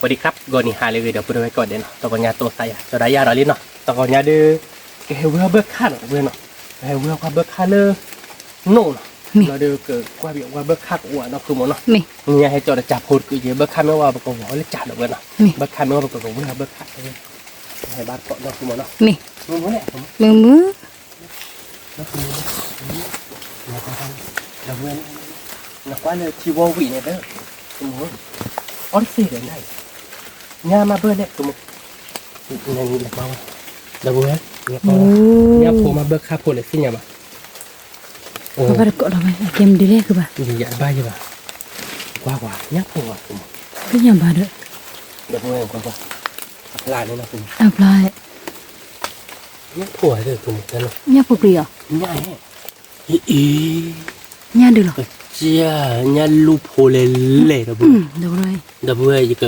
สวัสดีครับ ဂီၤနံၤဟါလၢအဂ့ၤ ဒီပုၢ်ဝဲၢ်ကိးဂၤဒဲးနီၤ, တဂီၤညါတိသးယၤ ကၠီဒၣ်ယၤဒီးလံနီၤ, တဂီၤညါဒီး ကဟဲဝံအီၣ်ဘၢၣ်ခၣ်နီၤ ဒီပုၢ်ဝဲၢ်နီၤ, ကဟဲဝံအီၣ်ဘၢၣ်ခၣ်လၢ နိၣ်နီၤ, လီၤဒီးကကွၢ်ဘၣ်ဝဲဘၢၣ်ခၣ်ကအိၣ်နီၤ ဒီပုၢ်ဝဲၢ်နီၤ, နံၤညါဟဲကၠီဒီးကၠၢဖိတကုာ်ယဲ ဘၢၣ်ခၣ်မ့ၢ်ဝဲပကဝီၤလၢကၠၢဒီပုၢ်ဝဲၢ်နီၤ, ဘၢၣ်ခၣ်မ့ၢ်ဝဲပကဝံအီၣ်ဘၢၣ်ခၣ် ဟဲဘၣ်ကိးနီၤ ဒီပုၢ်ဝဲၢ်နီၤ, မုၢ်မုၢ်လဲၣ် မုၢ်မုၢ် ဒီပုၢ်ဝဲၢ် နကွၢ်လၢထံဝီဝံၤန့ၣ်ဒီး အီၣ်တသ့ဒီးနၤအံၤ, ညါမၤဘၢၣ်လဲၣ် ဒီပုၢ်ဝဲၢ်, ဒီပုၢ်ဝဲၢ်, ညၣ်ဖိမၤဘၢၣ်ခၣ်ဖိလဲၣ်သ့ၣ်ညါဘၣ်, အကဲမနုၤလဲၣ်ကဘၣ်, ယဘၣ်ယဘၣ်, ကွၢ်ကွၢ် ညၣ်ဖိဘၣ် သ့ၣ်ညါဘၣ်ဒီး, ဒီပုၢ်ဝဲၢ်ကွၢ်ကွၢ်, အဖျါန့ၣ်နီၤ အဖျါ ညၣ်ဖိဧါ ဒီပုၢ်ဝဲၢ်, ညၣ်ဖိပျံၤအီၤ, ညၣ်ဟဲ, အ့ အ့ ညၣ်ဒုးလီၤ, ကစၢ် ညၣ်လူၢ်ဖိလဲၣ်လဲၣ် ဒီပုၢ်ဝဲၢ်, ဒီပုၢ်ဝဲၢ် ယက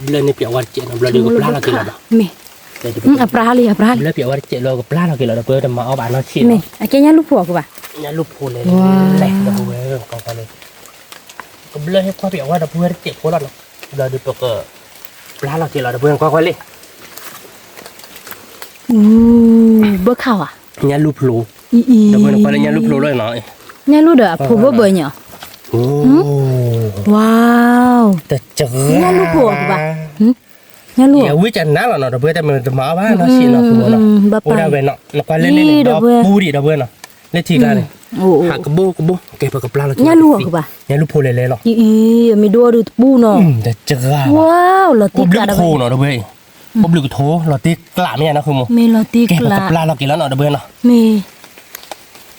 ဘျၢၣ်န့ၢ်ပျးဝါတစဲးနီၤ ဘျီဒီးကပျၢ်လီၤက့ၤလီၤနီၤ, မ့ၢ်, အပျၢ်လံ အပျၢ်လံ, ဘျၢၣ်ပျးဝါတစဲးလီၤ ကပျၢ်လီၤက့ၤလီၤ ဒီပုၢ်ဝဲၢ် တမၤအီၣ်ဘၣ်နီၢ်ဆံးနီၤ, မ့ၢ် အကဲညၣ်လူၢ်ဖိအီၤကဘၣ်, ညၣ်လူၢ်ဖိလဲၣ်လဲၣ် ဒီပုၢ်ဝဲၢ် ကွၢ်ကွၢ်လၢ ကဘျၢၣ်ဟ့ၣ်ကွၢ်ပျးဝါဒီပုၢ်ဝဲၢ်တစဲးဖိလီၤနီၤ, ဘျီဒီးပက ပျၢ်လီၤက့ၤလီၤ ဒီပုၢ်ဝဲၢ် ကွၢ်ကွၢ်လံ ဘၢၣ်ခၣ်ဧါ, ညၣ်လူၢ်ဖျိ, ဒီပုၢ်ဝဲၢ် နကွၢ်လၢညၣ်လူၢ်ဖျိလီၤနီၤ, ညၣ်လူၢ်ဒီးအဖိဘၢဘၢညါ, ဝါ, ညၣ်လူၢ်ဖိအီၤကဘၣ်, ညၣ်လူၢ်အီၤ, ဝံကနါလီၤနီၤ ဒီပုၢ်ဝဲၢ် တမၤအီၣ်ဘၣ်နီၢ်ဆံးနီၤ ဒီပုၢ်ဝဲၢ်နီၤ, အိၣ်ဒၣ်ဝဲနီၤ နကွၢ်လၢန့ၣ်ဒီးပူဒံး ဒီပုၢ်ဝဲၢ်နီၤ, လၢထံကျါန့ၣ်, ဟးကဘိကဘိ ကဲပကပျၢ်လီၤက့ၤ, ညၣ်လူၢ်အီၤကဘၣ်, ညၣ်လူၢ်ဖျိလဲၣ်လဲၣ်လီၤ, အမ့ၢ်ဒိၣ်အီၤဒီးတပူနီၤ, တဂၤဘၣ်, ဝါ, လီၤတံၢ်ကျးဒီး အိၣ်ဘျုးကထိနီၤ ဒီပုၢ်ဝဲၢ်, အိၣ်ဘျုးကထိ လီၤတံၢ်ကျးမ့ၢ်ဧါနီၤ ဃုမိၢ်နီၤ, မ့ၢ်လီၤတံၢ်ကျး, ကဲပကပျၢ်လီၤက့ၤလီၤနီၤ ဒီပုၢ်ဝဲၢ်နီၤ, မ့ၢ်,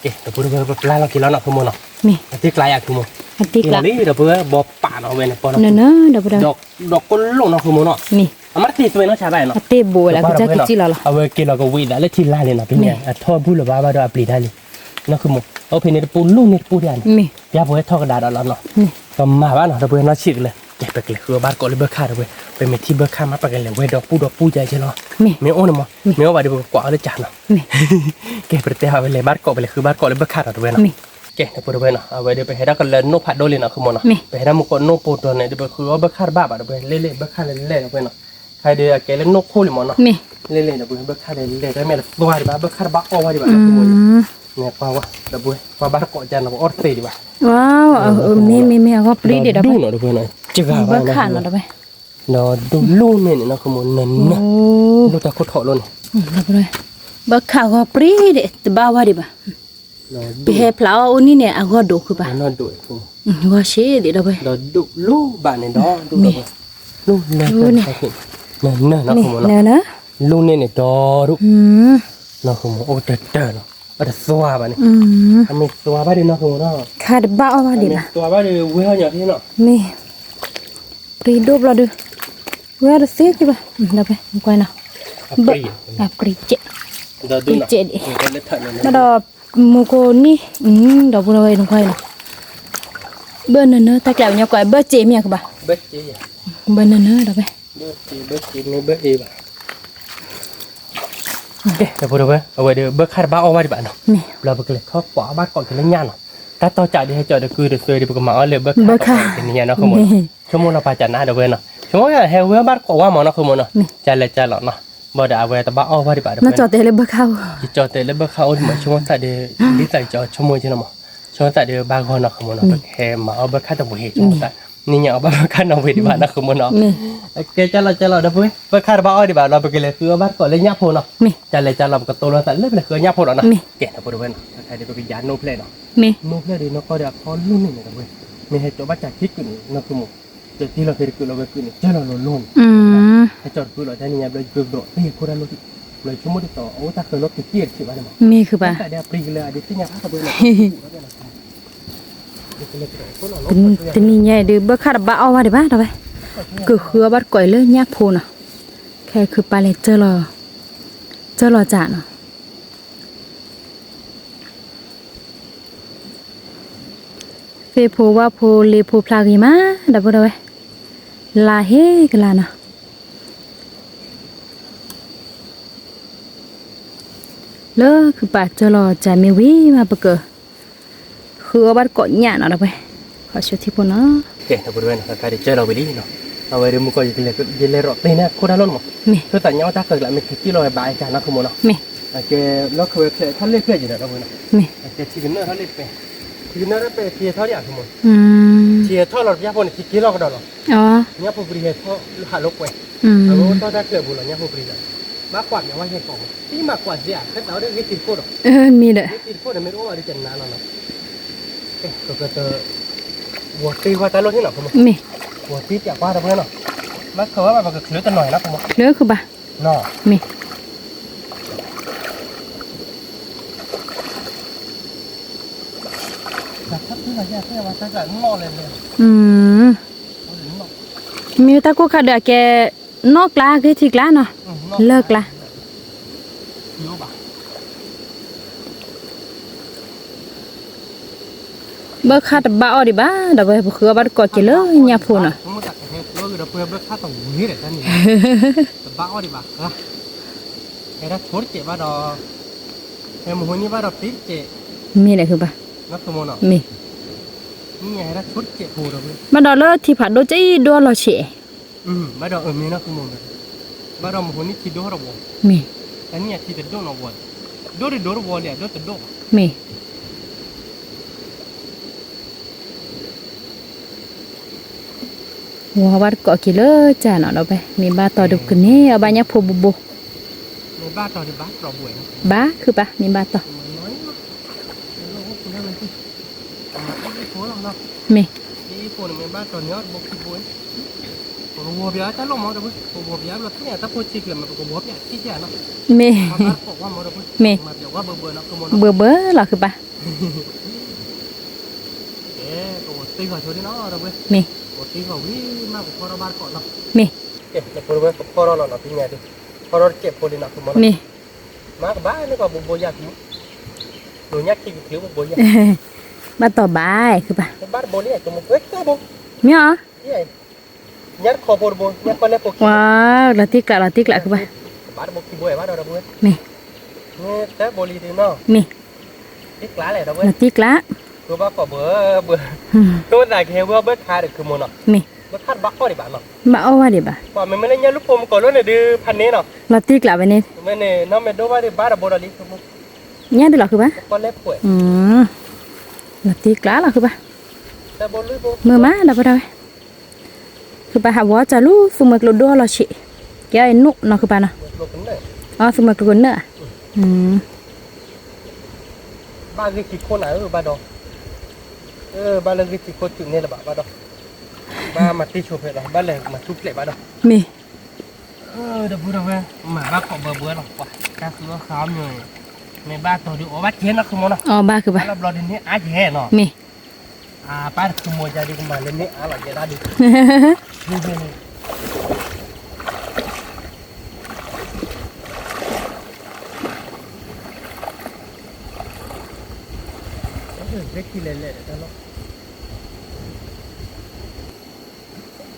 ကဲ ဒီပုၢ်ဝဲၢ် ပပျၢ်လီၤက့ၤလီၤနီၤ ဃုမိၢ်နီၤ, မ့ၢ်, လီၤတံၢ်ကျးယၤ ဃုမိၢ်, လီၤတံၢ်ကျးလံ ဒီပုၢ်ဝဲၢ် ဘီပာ်နီၤ ဝဲန့ၣ်ပီနီၤ, ဒီးကိၣ်လိၣ်နီၤ ဃုမိၢ်နီၤ, မ့ၢ်, အမ့ၢ်တသ့သွဲနီၤ ဆါဘၣ်နီၤ, အတ့ၢ်ဘိးဝဲလၢကစၢ်ကစံၣ်လီၤလီၤ, အဝဲက့ၤလီၤကဝံၤသးလၢထံလာ်န့ၣ်နီၤ ဖဲန့ၣ် အထီၣ်ဘူၣ်လၢၤဘၣ်ဘၣ်ဒီးအပျံၤတၢ်လံ, နီၤ ဃုမိၢ်, အိၣ်ဖဲန့ၣ်တပူၤလူၢ်န့ၣ်တပူၤဒၣ်န့ၣ်, ပျၢ်ပဝဲထီၣ်ကဒါဒီးလီၤနီၤ, ကမၤဘၣ်နီၤ ဒီပုၢ်ဝဲၢ် နီၢ်ဆံးကလဲၣ်, ကဲပကလဲၤဃုအီၣ်ဘၣ်တကိးလၢဘၢၣ်ခၣ် ဒီပုၢ်ဝဲၢ်, ပမ့ၢ်ထံၣ်ဘၢၣ်ခၣ်မး ပကလဲၤဝဲဒီပုၢ်ဒီပုၢ်ယဲကဲလီၤ, မ့ၢ်အိၣ်န့ၣ်မး, မ့ၢ်အိၣ်ဘၣ်ဒီး ပကကွၢ်အီၣ်လၢကၢ်နီၤ, ကဲပတတဲအီၤ ပလဲၤဘၣ်တကိး ပလဲၤဃုဘၣ်တကိးလၢဘၢၣ်ခၣ်ဒီး ဒီပုၢ်ဝဲၢ်နီၤ, ကဲ ဒီပုၢ်ဝဲၢ်နီၤ အဝဲဒီးပဟဲထီၣ်ကလၢနိၣ်ဖးဒိၣ်လံနီၤ ဃုမိၢ်နီၤ, ပဟဲထီၣ်မူကီးနိၣ်ပိတီၤန့ၣ်ဒီး ပဃုအီၣ်ဘၢၣ်ခၣ်တဘၣ်ဘၣ် ဒီပုၢ်ဝဲၢ်, လ့ၣ်လ့ၣ် ဘၢၣ်ခၣ်လဲၤလဲၣ် ဒီပုၢ်ဝဲၢ်နီၤ, ခါဒီးအကဲလၢနိၣ်ခိၣ်လံမးနီၤ, လ့ၣ်လ့ၣ် ဒီပုၢ်ဝဲၢ် ဘၢၣ်ခၣ်လဲၤလဲၣ် တမ့ၢ်တသွါဒံးဘၣ် ဘၢၣ်ခၣ်တဘၣ်အီၣ်ဝဲဒံးဘၣ် ဒီပုၢ်ဝဲၢ်, န့ၣ်ကွၢ်ဝဲ ဒီပုၢ်ဝဲၢ် ကွၢ်ဘၣ်တကိးကန့ၣ် ပအီၣ်တသ့ဒံးဘၣ်, မ့ၢ်မ့ၢ်မ့ၢ် အဂီၢ်ပြံဒံးဒီပုၢ်ဝဲၢ်နီၤ, ဘၢၣ်ခၣ်နီၤ ဒီပုၢ်ဝဲၢ်, ဒီးဒိၣ်လိၣ်န့ၣ်န့ၣ်နီၤ ဃုမိၢ် နၢၤနၢၤ, လိၣ်တၢ်ခိၣ်ထီၣ်လိၣ်န့ၣ်, ဘၢၣ်ခၣ်အဂီၢ်ပြံဒံး တဘၣ်ဝဲဒံးဘၣ်, ပဟဲဖျါအီၣ်အိၣ်နံၣ်န့ၣ် အဂီၢ်ဒိၣ်ခုဘၣ်, ဂီၢ်ဆံးဒံး ဒီပုၢ်ဝဲၢ်, ဒီးဒိၣ်လိၣ်ဘၣ်န့ၣ်ဒီး နၢၤနၢၤ နၢၤနၢၤ လိၣ်န့ၣ်န့ၣ်ဒီးဒိၣ်, နီၤ ဃုမိၢ် အိၣ်ကတၢၢ်တၢၢ်နီၤ, အတသွါဘၣ်န့ၣ်, အမ့ၢ်သွါဘၣ်ဒံးနီၤ ဃုမိၢ်နီၤ, ခါတဘၣ်အီၣ်ဘၣ်ဒံးဘၣ်, သွါဘၣ်ဒံး ဝဲအီၣ်ညီထံနီၤ, မ့ၢ် ပြံဒိၣ်ဘျီဒုး, ဝဲအီၣ်တသ့က့ဘၣ်, ဒီပုၢ်ဝဲၢ်, ကွၢ်နီၤ, အပြံကဲး, ပြံကဲးဒံး, ဒီးမူခိၣ်နံၣ်, ဒီပုၢ်ဝဲၢ် ကွၢ်နီၤ, ဘၢၣ်နၢၤနၢၤ တၢ်ကျးပညီကွၢ် ဘၢၣ်စ့မ့ၢ်အကဘၣ်, ဘၢၣ်နၢၤနၢၤ ဒီပုၢ်ဝဲၢ် ကဲ ဒီပုၢ်ဝဲၢ် အဝဲဒီး ဘၢၣ်ခၣ်တဘၣ်အီၣ်ဘၣ်ဒံးဘၣ်နီၤ, ဘျီပကလဲၤခီကွၢ်ဘၣ်ကိးက့ၤလၢညၣ်နီၤ, တၢ်တီကးဒ်ဟဲကၠီၤတကုတသွဲဒီး ပကမၤအီၣ်လၢဘၢၣ်ခၣ်တဘၣ်ကန့ၣ်ညါနီၤ ဃုမိၢ်နီၤ, ဆိကမိၣ်လီၤပာ်စၢ်နၤ ဒီပုၢ်ဝဲၢ်နီၤ, ဆိကမိၣ်ဟဲဝဲဘၣ်တကိးဝဲမးနီၤ ဃုမိၢ်နီၤ, ကလဲၤကလီၤနီၤ, ဘၣ်ဒီးအဝဲတဘၣ်အီၣ်ဘၣ်ဒံးဘၣ် ဒီပုၢ်ဝဲၢ်နီၤ, ကကၠီၤတဲာ်လၢဘၢၣ်ခၣ်အိၣ်ဒံးမး ဆိကမိၣ်သးဒီး ဒ်သိးကၠီၤဆိကမိၣ်က့နီၤမး, ဆိကမိၣ်သးဒီးဘၣ်ဂီၢ်နီၤ ဃုမိၢ်နီၤ, ပကဟဲမၤအီၣ်ဘၢၣ်ခၣ်တဝံၤ ဆိကမိၣ်သး နံၣ်ညါအီၣ်ဘၣ်ဘၢၣ်ခၣ်နီၤဝံၤဒံးဘၣ်နီၤ ဃုမိၢ်နီၤ, ကဲ ကလီၤကလီၤ ဒီပုၢ်ဝဲၢ် ဘၢၣ်ခၣ်တဘၣ်အီၣ်ဒံးဘၣ်လီၤ ပကလဲၤဃုအီၣ်ဘၣ်တကိးလၢညၣ်ဖိနီၤ, ကလဲၤကလီၤ ပကတိၢ်လိာ်သးလၢပလဲၤဃုအီၣ်ညၣ်ဖိဒီးနီၤ, ကဲ ဒီပုၢ်ဝဲၢ်နီၤ တခါဒီးပကယၤနိၣ်ဖျဲၣ်နီၤ, နိၣ်ဖျဲၣ်ဒီးနီၢ်ကီၢ်ဒီးအခီလိၣ်န့ၣ် ဒီပုၢ်ဝဲၢ်, မ့ၢ်ဟဲကၠီၤဘၣ်စၢ်ခံကုာ်န့ၣ် နီၤ ဃုမိၢ် ကတ့လီၤဖဲတကုာ်လီၤဝဲကုာ်န့ၣ် ကၢလီၤလိၤလိၤန့ၣ်, ဟဲကၠီၤတကုာ်လီၤတၢ်နံၣ်ညါဘျီ ယကဘျီးသ့ၣ်ခိၣ်တၢ်လိၣ်သ့ၣ်, ဘျီဆိကမိၣ်ဒ်သိးအအိၣ်တၢ်ဃၢၤလီၤက့ၤက့ၢ်တထံၣ်ဘၣ်န့ၣ်မး, မ့ၢ်ဃုဘၣ်, တၢ်ဒဲးအပျံၤကလၢအဒုးသ့ၣ်ညါဘၣ်တဘျီလီၤ, တနံၤညါအံၤဒုး ဘၢၣ်ခၣ်တဘၣ်အီၣ်ဘၣ်ဒံးဘၣ် ဒီပုၢ်ဝဲၢ်, ကဃုအီၣ်ဘၣ်တကိးအံၤလၢညၣ်ဖိနီၤ, ခဲခုပာ်လဲၤ ကၢလီၤစၢ်နီၤ သ့ၣ်ဖိဝၣ်ဖိလ့ဖိဖျါဂ့ၤမး ဒီပုၢ်ဝဲၢ်, လါဟ့ကလါနီၤ, လၢခုပာ်ကၢလီၤစၢ်မ့ၢ်ဝံၤမး ပကဃုအီၣ်ဘၣ်တကိးညၣ်နီၤ ဒီပုၢ်ဝဲၢ်, ခီဆူထံဖိနီၤ, ကဲ ဒီပုၢ်ဝဲၢ်နီၤ ကဲ ကၢလီၤဝံၤလံနီၤ, အဝဲဒၣ်မုၢ်ကီၢ် ယလဲၤရိးသ့န့ၢ်ခိၣ်တၢ်လီၢ်န့ၣ်မး, မ့ၢ်, ဖဲသးညါအီၣ်တၢ်ကျၢၤကျါ မ့ၢ်က့ၤတံၢ်လီၤဝဲဘၣ်အဲၣ်ကၢ်နီၢ်ခိမးနီၤ, မ့ၢ်, အကဲလီၢ်ခဝဲချၢထီၣ်လ့ၣ်ဖျၢၣ်က့ၤဒီး ဒီပုၢ်ဝဲၢ်နီၤ, မ့ၢ်, အကဲထံကနၢၣ်ထီၣ်လ့ၣ်ဖျၢၣ်, ထံကနၢၣ်ထီၣ်ဖဲထံဟဲထီၣ်ဒံးအါခိမး, ထံဟဲထီၣ်လီၤတပျၢ်ဖိန့ၣ် ထံက့ၤလီၤကဒီးလီၤ, ညၣ်ဖိပြံဟဲထီၣ်ဟးလိာ်ကွဲ, အဝဲအိၣ်တီၢ်တၢ်ကျၢၤပူၤလီၤ ညၣ်ဖိပြံလီၤ, ဘၣ်ကွၢ်မ့ၢ်ဝဲဟဲကိးမး, တံၢ်မၤကွၢ်စ့ဧါ ဖဲသးအိၣ်ဒၣ်ဂ့ၢ်ထံတခိၣ်ဒီး, မ့ၢ်ဒီး, ဂ့ၢ်ထံတခိၣ်န့ၣ် မ့ၢ်တအိၣ်ဘၣ်ဒ်ကနၤလီၤနီၤ ကကတၢၢ်, ဝီၤတ့ၢ်ကွၢ်တၢ်လီၢ်န့ၣ်နီၤ, မ့ၢ်, ဝီၤတ့ၢ်ပၠးကွၢ်တၢ်ဝဲနီၤ, ဘၣ်ခၢးဝဲဘၣ်ပကချုးတနီၤနီၤ, ချုးဃုဘၣ်, မ့ၢ်, မ့ၢ်တၢ်ကိၢ်ခါဒီးအကဲ, နီၢ်ကျါ ဂ့ၢ်ထံကျါနီၤ, လၢကျါ ဘၢခါတဘၣ်အီၣ်ဒံးဘၣ် ဒီးဝဲပဃုအီၣ်ဘၣ်တကိးက့ၤလၢညၣ်ဖိနီၤ, တဘၣ်အီၣ်ဒံးဘၣ်, မ့ၢ်ဒီးဃုဘၣ်, မ့ၢ်, ဘၣ်ဒီးလၢထံဖးဒိၣ်ကၠံၣ်ဒိၣ်လီၤဆံး, ဘၣ်ဒီးမ့ၢ်နီၤ, မ့ၢ်, တနံၣ်အထံတဒိၣ်ထီၣ်တဝီ, မ့ၢ်, ဒိၣ်တဒိၣ်တဝီလံ ဒိၣ်တဒိၣ်, မ့ၢ် ဝီၤဘၣ်တကိးက့ၤလၢကၢ်နီၤ ဒီးဝဲ မ့ၢ်ဘၣ်တီၤဒုးကန့ၢ်အီၤဘၣ်ညၣ်ဖိဘိဘိ, ဘၣ်ခုဘၣ် မ့ၢ်ဘၣ်တီၤ, မ့ၢ်, မ့ၢ်, မ့ၢ်, ဘၢဘၢလီၤခုဘၣ်, မ့ၢ်, မ့ၢ်, မ့ၢ်, ဘၣ်တီၤဘၣ်ခုဘၣ်, မ့ၢ်အီၤ, လီၤတံၢ်ကျး လီၤတံၢ်ကျးခုဘၣ်, မ့ၢ်, မ့ၢ်, လီၤတံၢ်ကျး, မ့ၢ်, ဘၣ်အီၣ်ဝဲဒံးဘၣ်, လီၤတံၢ်ကျးဝဲန့ၣ်, လီၤတံၢ်ကျးလီၤခုဘၣ်, မုာ်မးဒီးပတၢ်ဝဲ ခုဘၣ်ဟးဝီၤတၢ်လူၤ သူမွဲကျိဒိၣ်လီၤဆံး, ကဲအံၤနိၣ်နီၤခုဘၣ်နီၤ, အီသူမွဲကျိကနၢၣ်ဧါ, ဘၣ်ဂ့ၢ်ထံခိၣ်နၤဧၢဘၣ်ဒီး, ဘၣ်လၢဂ့ၢ်ထံခိၣ်တုၤန့ၣ်လၢၤဘၣ်ဘၣ်ဒီး, ဘၣ်မၤတ့ၢ်ဆိဖဲလီၤ ဘၣ်လဲၤမၤထူၣ်ဖျဲးဘၣ်ဒီး, မ့ၢ်, ဒီပုၢ်ဒီဝဲၢ် မၤဘၣ်ကိးဘၢဘၢလီၤ ပှၤတၢ်ဃုအီၣ်ဃုအီမ့ၢ်, မ့ၢ်ဘၣ်တီၤဒုးအီၣ်ဘၣ်ကဲနီၤခုမနီၤ, အီဘၣ်ခုဘၣ်, ဘၣ်လီၤဒုးန့ၢ်အါကဲနီၤ, မ့ၢ် အပၢ်တခုမိၢ်ယၤဒုးကမၤလၢန့ၢ်အါလီၤယဲဒၣ်ဒုး, ဂ့ၢ်ထံလဲၤလဲၤဒီးတၢ်လီၢ်,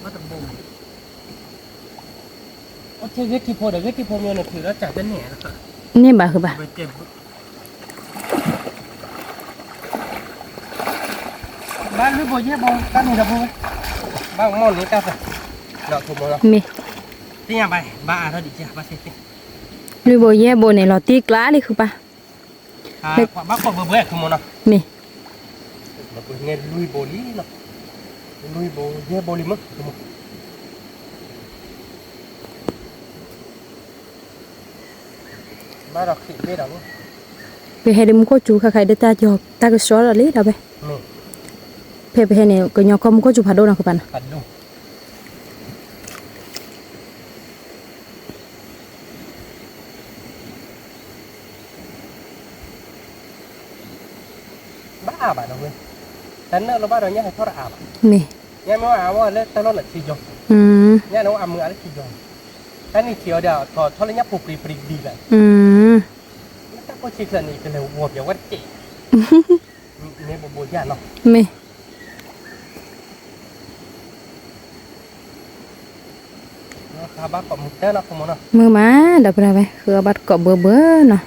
ဘၣ်တဘိမး, အီၣ်ထဲဂ့ၢ်ထံဖိဒီး ဂ့ၢ်ထံဖိမ့ၢ်နထုးဒီးစးတန့ၢ်, န့ၢ်ဘၣ်ဟုဘၣ် ဘၣ်လွံၢ်ဘိယဲၢ်ဘိတၢ်န့ၣ်ဒီပုၢ်ဝဲၢ်, ဘၣ်မီၢ်န့ၣ်တၢ်သး, မ့ၢ်, သ့ၣ်ညါဘၣ်, ဘၣ်အါထီၣ်ဒံးကဘၣ်သ့ၣ်သ့ၣ်, လွံၢ်ဘိယဲၢ်ဘိန့ၣ် လီၤတံၢ်ကျါလံဃုဘၣ်, ဘၣ်ကိးဘၢဘၢခုမနီၤ, မ့ၢ်, လွံၢ်ဘိလံနီၤ, လွံၢ်ဘိယဲၢ်ဘိလံမ့ၢ်, ဘၣ်ဒီးဃ့ၢ်ဘ့ၣ်ဒီး, ပဟဲဒ်မူခိၣ်စူၤခါခါဒ်တၢ်ကီ တၢ်ကဆှီဒီးလံဒီးဝဲ, ဖဲပဟဲန့ၣ် ကညီကီၢ်မူခိၣ်စူၤဖးဒိၣ်နီၤကပၤနီၤ, ဘၣ်အါဘၣ်ဒီးဝဲ, တၢ်နၢၣ်လီၤဘၣ်ဒီးညၣ်ဟဲထီၣ်တအါဘၣ်, မ့ၢ်, ညၣ်မ့ၢ်အါဝဲလၢတၢ်လီၢ်လၢထံယီၤ, ညၣ်န့ၣ်အမုာ်အါလၢထံယီၤ, တၢ်န့ၣ်ထံအီၤဒီးထီၣ်ထီၣ်လၢညၣ်ဖိပြံပြံဒံးဘၣ်, တၢ်ဖိဆံချၢန့ၣ် ကလဲၤဝီၤပျဲဝဲတကဲး, မ့ၢ်ဘိဘိယၣ်နီၤ, မ့ၢ် မုာ်မး ဒီပုၢ်ဒီဝဲၢ် ဃုအီၣ်ဘၣ်တကိးဘၢဘၢနီၤ,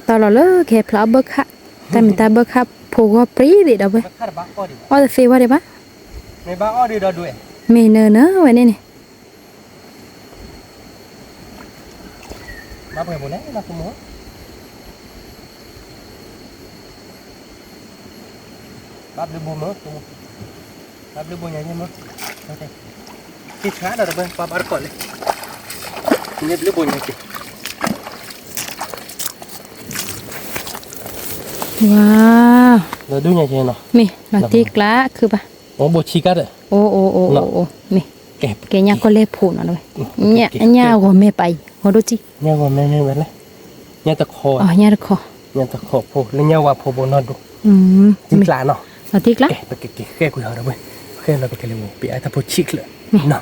တီၢ်လီၤလၢကဟဲဖျါအီၣ်ဘၢခၣ်, တၢ်မ့ၢ်တၢ်ဘၢခၣ်ဖိဂီၢ်ပြံဒံးဒီပုၢ်ဝဲၢ်, အီၣ်တသ့ဝဲဒံးဘၣ်, မ့ၢ်ဘၣ်အီၣ်ဒံးဒီးဒွဲၣ် မ့ၢ်နၢၤနၢၤဝဲန့ၣ်န့ၣ်, ဘၣ်ပှဲၤဘိလဲၣ် နၢ်ကမီၤ, ဘၣ်ဘျုးဘိမၢ်, ဘၣ်ဘျုးဘိညါက့မၢ်, သ့ဆါဒီးတဘၣ် ပှၤဘၣ်တကိးလဲၣ်, န့ၣ်ဘျုးဘိညါက့, ဝါ, လီၤဒုးညါက့နီၤ, မ့ၢ်လီၤတံၢ်ကျါခုဘၣ်, အိၣ်ဘိဆံကါဒီး, အိၣ်အိၣ်အိၣ်အိၣ်အိၣ် မ့ၢ်, ကဲ ကဲညါကီၢ်လဲၢ်ဖိနီၤလီၤဝဲ, ညါဂီၤမဲာ်ပာ်အံၤ ဂီၤဒိၣ်ကံၢ်, ညါဂီၤမဲာ်မ့ၢ်ဝဲလဲၣ်, ညါတခီ, ညါတခီ, ညါတခီဖိ လၢညါဝၤဖိဘိနီၢ်ဒိၣ်, တံၢ်ကျါနီၤ, တံၢ်ကျါ, ကဲ ပကက့ၤဃဲၣ်ကွံာ်ဟီဒီးဝဲ, ဃဲၣ်လီၤပကလဲၤဝဲ ပအဲၣ်တၢ်ဖိဆံးချၢးနီၤ,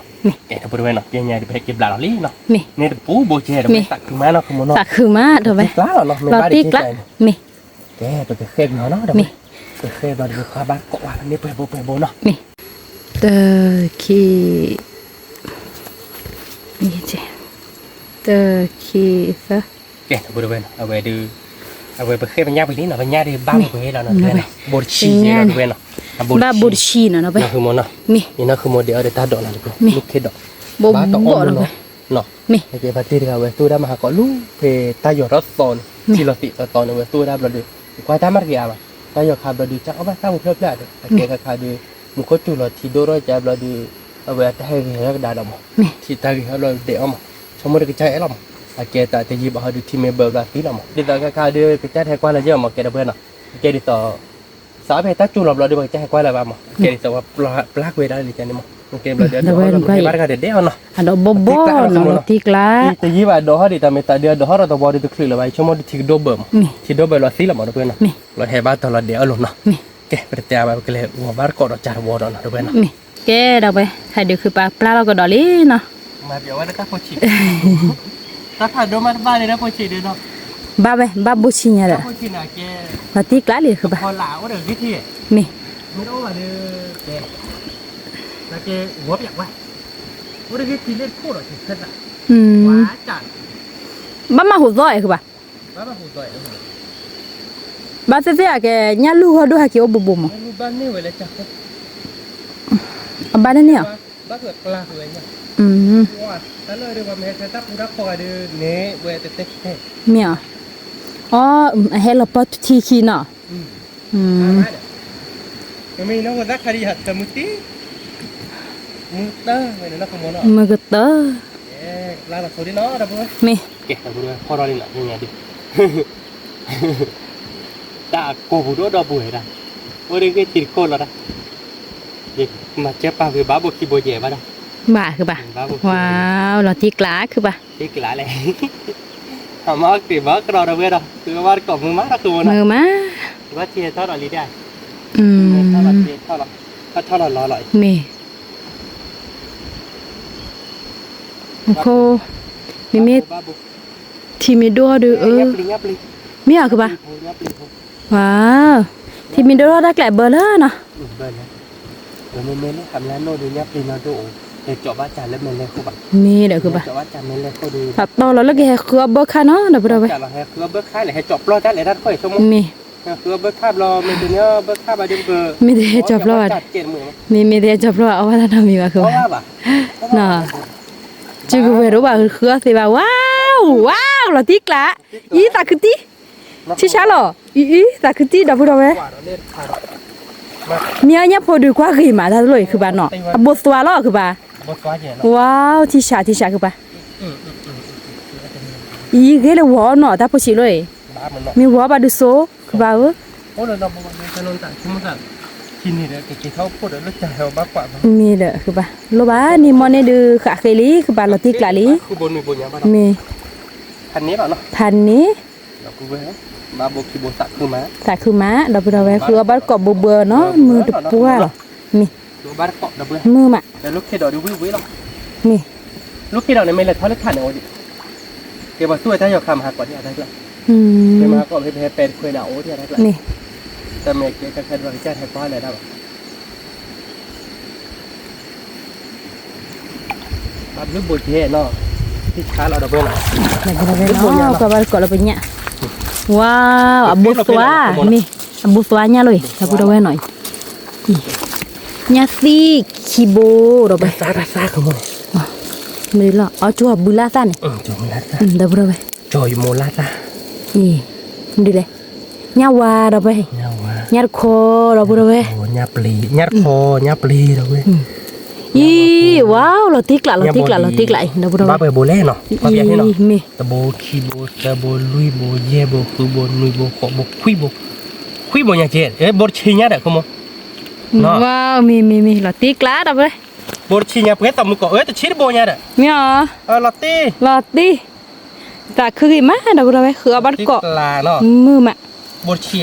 ကဲ တပဝဲနီၤ ကဲညါဒီးပဟဲက့ၤဘျးလီၤလံနီၤ, မ့ၢ်တပူၤဘိကဲဒီးဝဲ သးခုမးနီၤ ခမနီၤ, သးခုမးဒီးဝဲ, လီၤတံၢ်ကျါ, မ့ၢ် ကဲ ပကဃဲၣ်ကွံာ်ဟီနီၤ ဒီးဝဲ, ပဃဲၣ်ဘျီဒီးပှၤဘၣ်ကိးဝဲ မ့ၢ်ပှဲၤဘိပှဲၤဘိနီၤ, မ့ၢ်, တ ခံ တ ခံ သၢ, ကဲ တပဝဲနီၤ အဝဲဒုး, အဝဲပဃဲၣ်ပညၣ်ပှဲၤလံနီၤ ပညၣ်ဒုးဘၣ်ပှဲၤလီၤနီၤ တပဝဲနီၤ, ဘိတဆံနီၤ တပဝဲနီၤ, ဘၣ်ဘိတဆံနီၤ နီၤ နီၤ နီၤ မ့ၢ်, နီၤ ဃုမိၢ်နီၤ အံၤနီၤဃုမိၢ်ဒဲးအီၤဒီးတၢ်ဒိးနီၤ တပဝဲ ဘိၣ်ခိၣ်ဒီး, ဘိၣ်ဘိၣ်ဒီးဝဲ နီၤ, မ့ၢ်, အကဲပှၤတ့ၢ်တဂၤဝဲသူၣ်ဝဲဒၣ်မၤဟးကိးလူၤ ဖဲတၢ်ယီၤထီၣ်သီန့ၣ် ထံလီၤသံးသီသီန့ၣ် ဝဲသူၣ်ဝဲဒၣ်ဘျီဒီး, ကွၢ်တၢ်မၤတက့ၤအါဘၣ်, တၢ်ယီၤခါဘျီဒီး ကၢ်အီၣ်ဘၣ်တၢ်ပူၤဖျၢၣ်ဖျၢၣ်ဒီး အကဲခါခါဒီး, မူခိၣ်စူၤလီၤထံဒိၣ်ထီၣ်ကဘျီဒီး, အဝဲအတၢ်ဟဲဂဲၤဟဲကဒါဒီးမး, ထံတၢ်ဂဲၤဟဲဘျီဒဲးအီၣ်မး, ဆိကမိၣ်တကစၢ်အဲၣ်လီၤမး, အကဲတၢ်တယံာ်ဘၣ်ဟီဒီးထံမ့ၢ်ဘၢဘျီသံလီၤမး, ဒ်သိးခါခါဒီး ကစၢ်ထဲကွၢ်လၢယဲၢ်မး ကဲတပှဲၤနီၤ, အကဲဒ်သိး သးဖဲတၢ်စူၤလီၤဘျီဒီး ပကစၢ်ဟဲကွၢ်လၢၤဘၣ်မး, အကဲဒ်သိးပျၢ်ကွံာ်ဒၣ်လံန့ၣ်မး, အကဲဘျီဒီး ဟဲဘၣ်တဂၤတဒဲးအီၤနီၤ, အဒီးဘီဘီနီၤ လီၤတံၢ်ကျါ, တယံာ်ဘၣ်ဒိးဟီၣ်ဒံးတၢ်မ့ၢ်သးဒီး အဒိးဟီၣ်ဒီးသဝီဒီးတချုးလၢၤဘၣ် ဆိကမိၣ်ဒီးထံကဒိၣ်ဘၢမး, ထံဒိၣ်ဘၢလီၤသံလီၤမး တပှဲၤနီၤ, လီၤဟဲဘၣ်တၢ်လီၤဒဲးအီၣ်လိာ်နီၤ, ကဲ ပတတဲအါဘၣ် ပကလဲၤဂီၤဘၣ်တကိးဒီးကၢ်တဝီဒီးနီၤ တပှဲၤနီၤ, ကဲဒီးဝဲ ဟဲဒုးခုပာ်ပျၢ်လီၤကဒီးလံနီၤ, တၢ်ဖးဒိၣ်မးတဘၣ်န့ၣ်ဒီးဖိဆံးဒီးနီၤ, ဘၣ်ဝဲ ဘၣ်ဘိဆံညါဒီး, လီၤတံၢ်ကျါလံခုဘၣ်, မ့ၢ်, ဘၣ်မၤဟူးသီအဲၣ်ခုဘၣ်, ဘၣ်သ့ၣ်သ့ၣ်အကဲ ညၣ်လူၢ်ဂီၢ်ဒိၣ်ဟဲက့ၤအိၣ်ဘူးဘူးမး, အဘၣ်န့ၣ်န့ၣ်ဧါ, မ့ၢ်ဧါ, အီ အဟဲလီၤပီၢ်ထံခံနီၤ, မုၢ်ကတၢၢ်, မ့ၢ်, တၢ်ကိၢ်ပူၤဒိၣ်ဒီပူၤဝဲဒၣ်, အိၣ်ဒ်ဂ့ၢ်ထံတခိၣ်လီၤတၢ်, မၤစၢၤပာ်ဂ့ၤဘၣ်ဘိခံဘိယဲၢ်ဘၣ်ဒီး, ဘၣ်ခုဘၣ်, ဝါ, လီၤတံၢ်ကျါခုဘၣ်, တံၢ်ကျါလဲၣ်, အမၤအီၣ်က့ၤမၤကဒီးဒီပုၢ်ဝဲၢ်ဒီး သုကဘၣ်တကိးမုာ်မးတၢ်ဃုာ်ဝဲနီၤ, မုာ်မး, ဘၣ်ထံဟဲထီၣ်ဒီးလံဒၣ်, ထီၣ်လီၤလီၤလီၤ, မ့ၢ်, အခိၣ်, မ့မ့ၢ်, ထံမ့ၢ်ဒိၣ်ဒီး, မ့ၢ်အီၤခုဘၣ်, ဝါ, ထံမ့ၢ်ဒိၣ်ထီၣ်တၢ်ကျဲဘၢလၢနီၤ, မ့ၢ်ဒီးခုဘၣ်, သးတီလီၤလၢကဟဲဃုအီၣ်ဘၢခါနီၤ ဒီပုၢ်ဒီဝဲၢ်, မ့ၢ်, မ့ၢ်တဟဲကၠီၤပျီတၢ်လဲၤတၢ်တခီအံၤဆိကမိၣ်, မ့ၢ်တဟဲကၠီၤပျီဘၣ်, မ့ၢ်မ့ၢ်တဟဲကၠီၤပျီဘၣ် အီၣ်ဘၣ်တၢ်နီတမံၤဘၣ်ခုဘၣ်, စူၤကဝဲၤဒိၣ်ဘၣ်ဃုအီၣ်သ့ဘၣ်, ဝါ, ဝါ, လီၤတံၢ်ကျါ, အံၤသးခုတံၢ်, ထံဆါလီၤ, အံၤ အံၤ သးခုတံၢ်ဒီပုၢ်ဒီဝဲၢ်, မ့ၢ်အီၣ်ညၣ်ဖိဒုးကွၢ်ဂ့ၤမးတၢ်တလိၣ်အံၤခုဘၣ်နီၤ, အဘိသွါလီၤခုဘၣ်, ဝါ, ထံဆါ ထံဆါခုဘၣ်, အံၤဂ့ၤလၢဝီအီၣ်နီၤ တၢ်ဖိဆံးလိၣ်အံၤ, မ့ၢ်ဝီအီၣ်ဘၣ်ဒုးစိ ခုဘၣ်ဧၢ, မ့ၢ်ဒီးခုဘၣ်, လိၣ်ဘၣ်န့ၣ် မီၢ်န့ၣ်ဒုးဃးဃ့လံ ခုဘၣ်လီၤတံၢ်ကျါလံ, မ့ၢ်, ဖးန့ၣ်, သးခုမး ဒီပုၢ်ဒီဝဲၢ် ဃုအီၣ်ဘၣ်တကိးဘိဘၢနီၤ မုၢ်တပှၢ်လီၤ, မ့ၢ်, မုၢ်မး, မ့ၢ်, မ့ၢ်, တၢ်မ့ၢ်ကဲခဲခဲဒိၣ်ကစၢ်ထဲကွၢ်လဲၤတၢ်ဘၣ်, ဘၣ်ဘျုးဘိကဲနီၤ, ဘၣ်ဘျုးဘိညါနီၤ, ကွၢ်ဘၣ်တကိးလၢပညၣ်, ဝါ, အဘိသွါ, မ့ၢ်, အဘိသွါညၣ်လီၤအံၤ ဒီပုၢ်ဒီဝဲၢ်နီၤအံၤ, အံၤ ညၣ်သံၣ်ခံဘိ ဒီပုၢ်ဝဲၢ်, မ့ၢ်လီၤ အီၣ်ကၠီၣ်ဘုလၢ်သၣ်န့ၣ်, ဒီပုၢ်ဝဲၢ်, မ့ၢ်ဒ်လဲၣ်, ညၣ်ဝါ ဒီပုၢ်ဝဲၢ်, ညၣ်တခီ ဒီပုၢ်ဝဲၢ်, ညၣ်တခီ ညၣ်ပျ့ၤ ဒီပုၢ်ဝဲၢ်, အံၤ ဝါ လီၤတံၢ်ကျး လီၤတံၢ်ကျး လီၤတံၢ်ကျးအံၤ ဒီပုၢ်ဝဲၢ်, မ့ၢ် တဘိခံဘိသၢဘိလွံၢ်ဘိယဲၢ်ဘိဃုဘိနွံဘိဃိးဘိခွံဘိ, ခွံဘိညါကဲ, ဘိတဆံညါဒီး ခိမိၣ်, ဝါ မ့ၢ်မ့ၢ်မ့ၢ် လီၤတံၢ်ကျး ဒီပုၢ်ဝဲၢ်, ဘိတဆံညါ ပှဲၤသးမုၢ်ကီး အၢ တဆံတဘိညါဒီး, မ့ၢ်အီၤ, လီၤတံၢ်, လီၤတံၢ်, သးခုဂ့ၤမး ဒီပုၢ်ဝဲၢ်, ဃုအီၣ်ဘၣ်တကိး, မုာ်မး, ဘိတဆံ,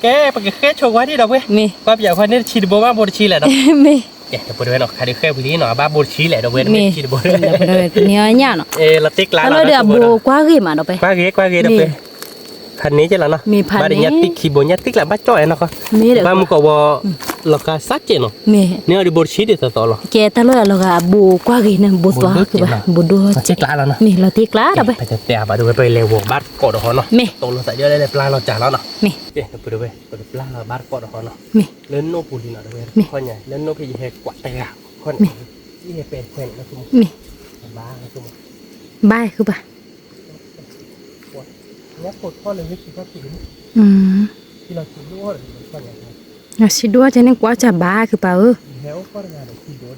ကဲ ပကဃဲဆိဝဲဒ် ဒီပုၢ်ဝဲၢ်, မ့ၢ် ကွၢ်ပယီၤခွါန့ၣ် တဆံတဘိမး ဘိတဆံလဲၣ်ဒီး, မ့ၢ် ကဲ ဒီပုၢ်ဝဲၢ်နီၤ ခါဒုးဃဲဝံၤလံနီၤ အဘၣ်ဘိတဆံလဲၣ် ဒီပုၢ်ဝဲၢ်, တဆံတဘိ, မ့ၢ်အီၤညၣ်နီၤ, လီၤတံၢ်ကျးလီၤ ဒီးအဘိကွၢ်ဂ့ၤမး ဒီပုၢ်ဝဲၢ်, ကွၢ်ဂ့ၤ ကွၢ်ဂ့ၤ ဒီပုၢ်ဝဲၢ်, ဖးန့ၣ်ကဲလီၤနီၤ, မ့ၢ်ဖးန့ၣ် ဘၣ်ဒီးညၣ်သံၣ်ခံဘိ ညၣ်သံၣ်ကျးဘၣ်ကၠီၣ်အဲၣ်နီၤ, ဘၣ်မုၢ်ကီးဝဲ လီၤဃာ်စၢ်ကဲးနီၤ, န့ၢ်အီၤဒုးဘိတဆံဒံးသီသီလီၤ, ကဲတၢ်လီၢ်ယၤလီၤဂာ်အဘိကွၢ်ဂ့ၤန့ၣ် ဘိသွါကဘၣ် ဘိဒိၣ်ကဲး, မ့ၢ်လီၤတံၢ်ကျးလီၤနီၤ, မ့ၢ်လီၤတံၢ်ကျး ဒီပုၢ်ဝဲၢ်, ပလဲၤဝီၤဘၣ်တကိးဒီးဟီနီၤ, မ့ၢ် တိၢ်လိာ်သးဒီးလဲၤပျၢ်လီၤစၢ်လီၤနီၤ, မ့ၢ် ဒီပုၢ်ဝဲၢ် ပကပျၢ်လီၤဘၣ်တကိးဒီးဟီနီၤ, မ့ၢ် လၢနိၣ်ပူၤလံနီၤ ဒီပုၢ်ဝဲၢ်, မ့ၢ် ခီညါ လၢနိၣ်ဖဲယဟဲကွၢ်တဂၤ, ခီ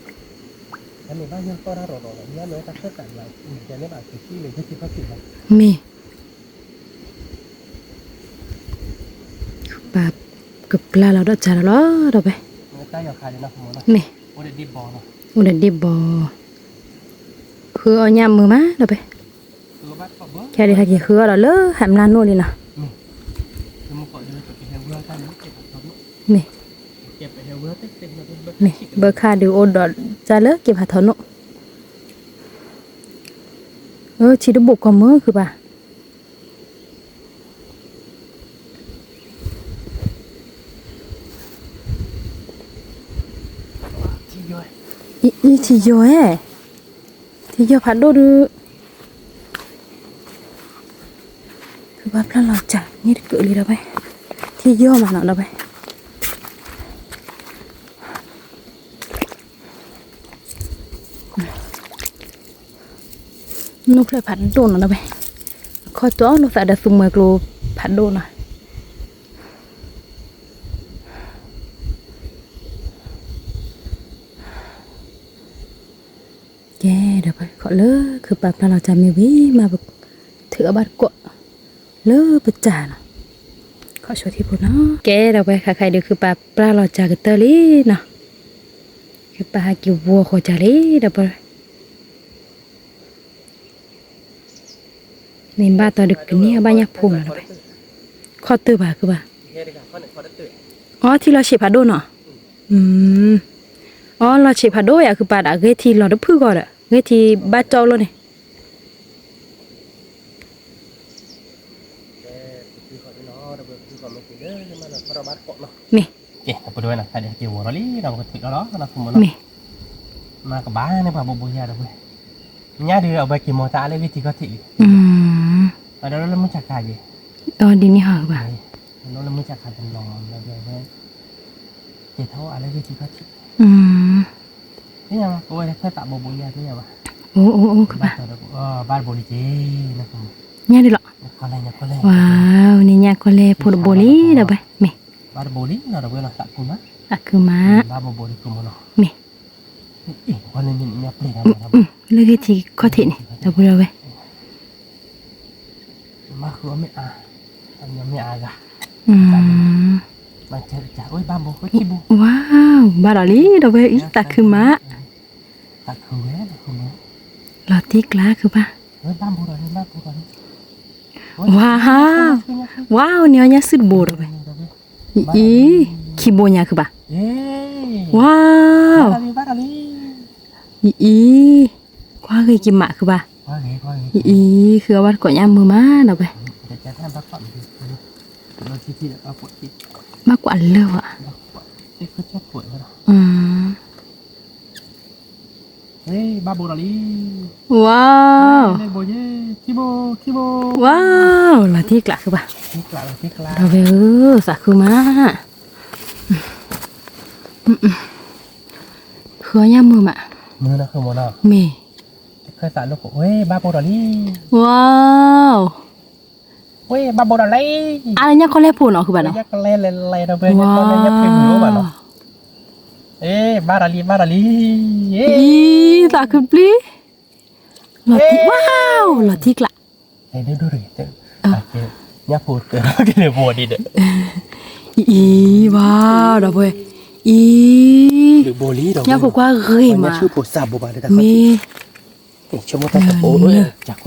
န့ၣ် ယဟဲပဲာ်ခွဲန့ၣ်လၢခိမိၣ်, မ့ၢ် ဘၣ်ဃုဘၣ် ဆံးဒိၣ်န့ၣ်ကွၢ်စၢ်ဘၣ် ခုပၢ်ဧၢ, မ့ၢ် ပၢ်ကပျၢ်လီၤဒီးစၢ်ဒီးလီၤ ဒီပုၢ်ဝဲၢ်, မ့ၢ် အိၣ်ဒီးဒ့ဘီ, ဃုအီၣ်ညၣ်မုာ်မး ဒီပုၢ်ဝဲၢ်, ခဲဒုးဟဲက့ၤဃုအီၣ်ဒီးလၢဟဲမျၢ်နိၣ်လံနီၤ, မ့ၢ် မ့ၢ် ဘၢခါဒုးအိၣ်ဒီးစၢ်လၢက့ၤဖးထီနိၣ်, အၢ ဆံးတဘိကီၢ်မုၢ် ခုပၢ် အံၤ ထံယီၤဧၢ, ထံယီၤဖးဒိၣ်ဒုး, ခုပၢ်ပျၢ်လီၤစၢ်န့ၣ်တကၢးလံဒီပုၢ်ဝဲၢ်, ထံယီၤမးနီၤ ဒီပုၢ်ဝဲၢ်, နိၣ်ဖျၢၣ်ဖးဒိၣ်နီၤ ဒီပုၢ်ဝဲၢ်, အခီၣ်တီလိာ်သးဒီးသူမှဲကျိဖးဒိၣ်နီၤ. ကဲ ဒီပုၢ်ဝဲၢ် ခီလၢခုပၢ်ပျၢ်လီၤစၢ်မ့ၢ်ဝံၤမး ပထုးအီၣ်ဘၣ်တကိးလၢပစၢ်နီၤ, ခီၣ်ဆိထံဖိနီၤ. ကဲ ဒီပုၢ်ဝဲၢ် ခါခါအံၤဒုးခုပၢ်ပျၢ်လီၤစၢ်ကတၢၢ်လံနီၤ, ခုပၢ်ဟဲက့ၤဝီဃီၤစၢ်လံ ဒီပုၢ်ဝဲၢ်. မ့ၢ်ဘၣ်တီဒီးကန့ၢ်အဘၣ်ညၣ်ဖိမး ဒီပုၢ်ဝဲၢ်, ခီၣ်တၢၢ်ဘၣ်ခုပၢ်, အီ ထံလီၤဆံးဖးဒိၣ်နီၤ, အီ လီၤဆံးဖးဒိၣ်ဝဲ ခုပၢ်ဒၣ် ဂ့ၢ်ထံလီၤတဖုၣ်ဂီၤဒီး ဂ့ၢ်ထံဘၣ်ကၠီလိာ်န့ၣ် မ့ၢ် ကဲ ဒီပုၢ်ဝဲၢ်နီၤ ခါဒုးက့ၤဝီၤလီၤလံဒီး ပကထုးလီၤလီၤ နီၤ ခိမိၣ်နီၤ, မၤကဘၣ်န့ၣ် ပှၤဘိးဘိယၤ ဒီပုၢ်ဝဲၢ်, ညါဒုး အဝဲက့ၤမီၤတၢ်အါလၢဂ့ၢ်ထံခီၣ်ထံးလံ, အဒီးလၢမုၢ်ဆါခါက့ၤ, ဒ်န့ၣ်ဟီ ဘၣ် လၢမုၢ်ဆါခါတနီၤဒီး ကဲထီၣ်အါလၢဂ့ၢ်ထံခီၣ်ထံး, သ့ၣ်ညါဘၣ် ပဝဲလၢခၢၣ်သးဘိးဘိယၤ သ့ၣ်ညါဘၣ်, အိ အိ အိ ကဘၣ် ဘၣ်တဘိလံက့ၤ, ညါဒုးလီၤ, ဝါ န့ၣ်ညၣ်ကွၢ်လဲၣ်ဖိတဘိလံ ဒီပုၢ်ဝဲၢ်, မ့ၢ် ဘၣ်တဘိလံ ဒီပုၢ်ဝဲၢ်နီၤ သးခုမး, သးခုမး, ဘၣ်ဘိဘိလံ ခိမိၣ်နီၤ, မ့ၢ် လၢဂ့ၢ်ထံခီၣ်ထံးန့ၣ် ဒီပုၢ်ဝဲၢ်, မ့ၢ်အါဂၤ, ဝါ ဘၣ်ဒီးလံ ဒီပုၢ်ဝဲၢ်အံၤ သးခုမး, လီၤတံၢ်ကျါခုပၢ်, ဝါ ဝါ န့ၣ်အီၣ်ညၣ်စုတဘိ ဒီပုၢ်ဝဲၢ်, အံၤ ခံဘိညါခုပၢ်, ဝါ အံၤ အံၤ ကွၢ်ဂ့ၤက့ၤမးခုပၢ်, အံၤ ဃုအီၣ်ဘၣ်တကိးညၣ်မုာ်မး ဒီပုၢ်ဝဲၢ်, ဘၣ်ကွၢ်လၢဝဲ, ဝါ ဝါ လီၤတံၢ်ကျါခုပၢ်, ဒီပုၢ်ဝဲၢ်ဧၢ သးခုမး, ဃုအီၣ်ညၣ်မုၢ်မး, မ့ၢ်, ဝဲ, ဘၣ်ဘိဒီးလံ, အါလၢညၣ်ကီၢ်လဲၢ်ဖိနီၤ ဃုဘၣ်နီၤ, ဘၣ်ဒီးလံ, ဘၣ်ဒီးလံ, အံၤ, သးခုပျံၤ, လီၤတံၢ်, ဝါ, လီၤတံၢ်ကျး ညၣ်ဖိကဲဘိဒံးဒီး, အံၤ, ဝါ, ဒီပုၢ်ဝဲၢ်, အံၤ, ညၣ်ဖိကွၢ်ဂ့ၤမး, မ့ၢ်, ဆိကမိၣ်တၢ်တအိၣ်, ကၢ်ခိၣ်သၣ်ဃံကတံၢ်လၢလံ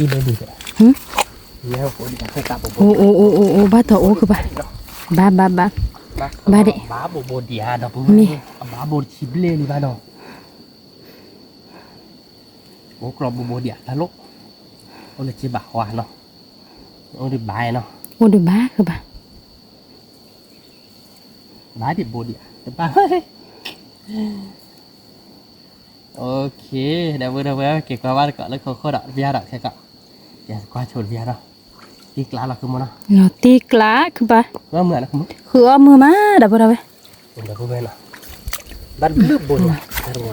ဒီး, အိၣ်, အိၣ်, အိၣ်, ဘၣ်တအိၣ်ကဘၣ်, ဘၣ်, ဘၣ်, ဘၣ်, ဘၣ်ဒံး, မ့ၢ်, အဘၣ်ဘိတဆံဘျဲၣ်လံဘၣ်နီၤ အိၣ်ကျီဘိဘိဒံးတၢ်လိၣ်, အိၣ်လၢစ့ဘၣ်ဃီနီၤ, အိၣ်ဒံးဘၣ်နီၤ, အိၣ်ဒံးဘၣ်ကဘၣ်, ဘၣ်ဒံးဘိဒံး, တဘၣ်, အိၣ်ခ့, ဒီပုၢ်ဝဲၢ် က့ၤကွၢ်ဘၣ်တကိးလၢခိခိၣ်ဒီး တဘျီဒီးခဲကီး, က့ၤကွၢ်ဆိတဘျီဒီး, တံၢ်ကျးလီၤ ဃုမၢ်နီၤ, တံၢ်ကျးကဘၣ်, ဃုအီၣ်မုၢ်မး ဒီပုၢ်ဝဲၢ် ဘၣ်ဘျုးဘိန့ၣ်,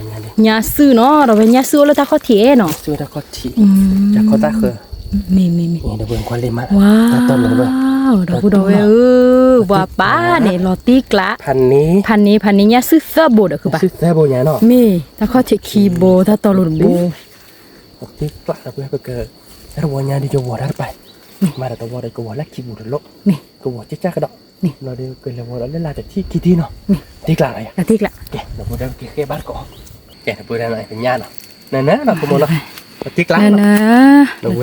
ညါစုၣ်နီၤ ဒီပုၢ်ဝဲၢ်ညါစုၣ်အိၣ်လၢတၢ်ခီၣ်ထံးနီၤ, တၢ်ခီၣ်ထံး, တၢ်ခီၣ်သၣ်ဃၢၤ, မ့ၢ်, မ့ၢ်, မ့ၢ်, ဝါ, ဒီပုၢ်ဝဲၢ်ဧၢ, ပှၤပၢ်န့ၣ် လီၤတံၢ်ကျး, ဖးန့ၢ်, ဖးန့ၢ်ညါစုၣ်သၢဘိဒီး ဃုဘၣ်, မ့ၢ်, တၢ်ခီၣ်ထံးခံဘိ တၢ်တီလိၤတဘိ တံၢ်ကျးဒီပုၢ်ဝဲၢ် ပက, တၢ်တဝီညါဒ်ယဝီၤတၢ်တပၤ, မၤဒီးတဝီဒီးကဝီၤလၢခံပူၤတလိၣ်, ကဝီၤကၠၢ်ကၠၢ်ကဒီး, လီၤဒီးကလဲၤဝီၤဒီးလၢလၢ်တထံၣ်ခံထံၣ်နီၤ, တံၢ်ကျးလီၤယၤ, ကဲ, ဒီပုၢ်ဝဲၢ် ပကဃဲဘၣ်တကိး, ကဲ, ဒီပုၢ်ဝဲၢ် ညါနီၤ, နနနီၤ ပမီၤနီၤ, တံၢ်ကျး, တံၢ်ကျး, ဒီပုၢ်ဝဲၢ်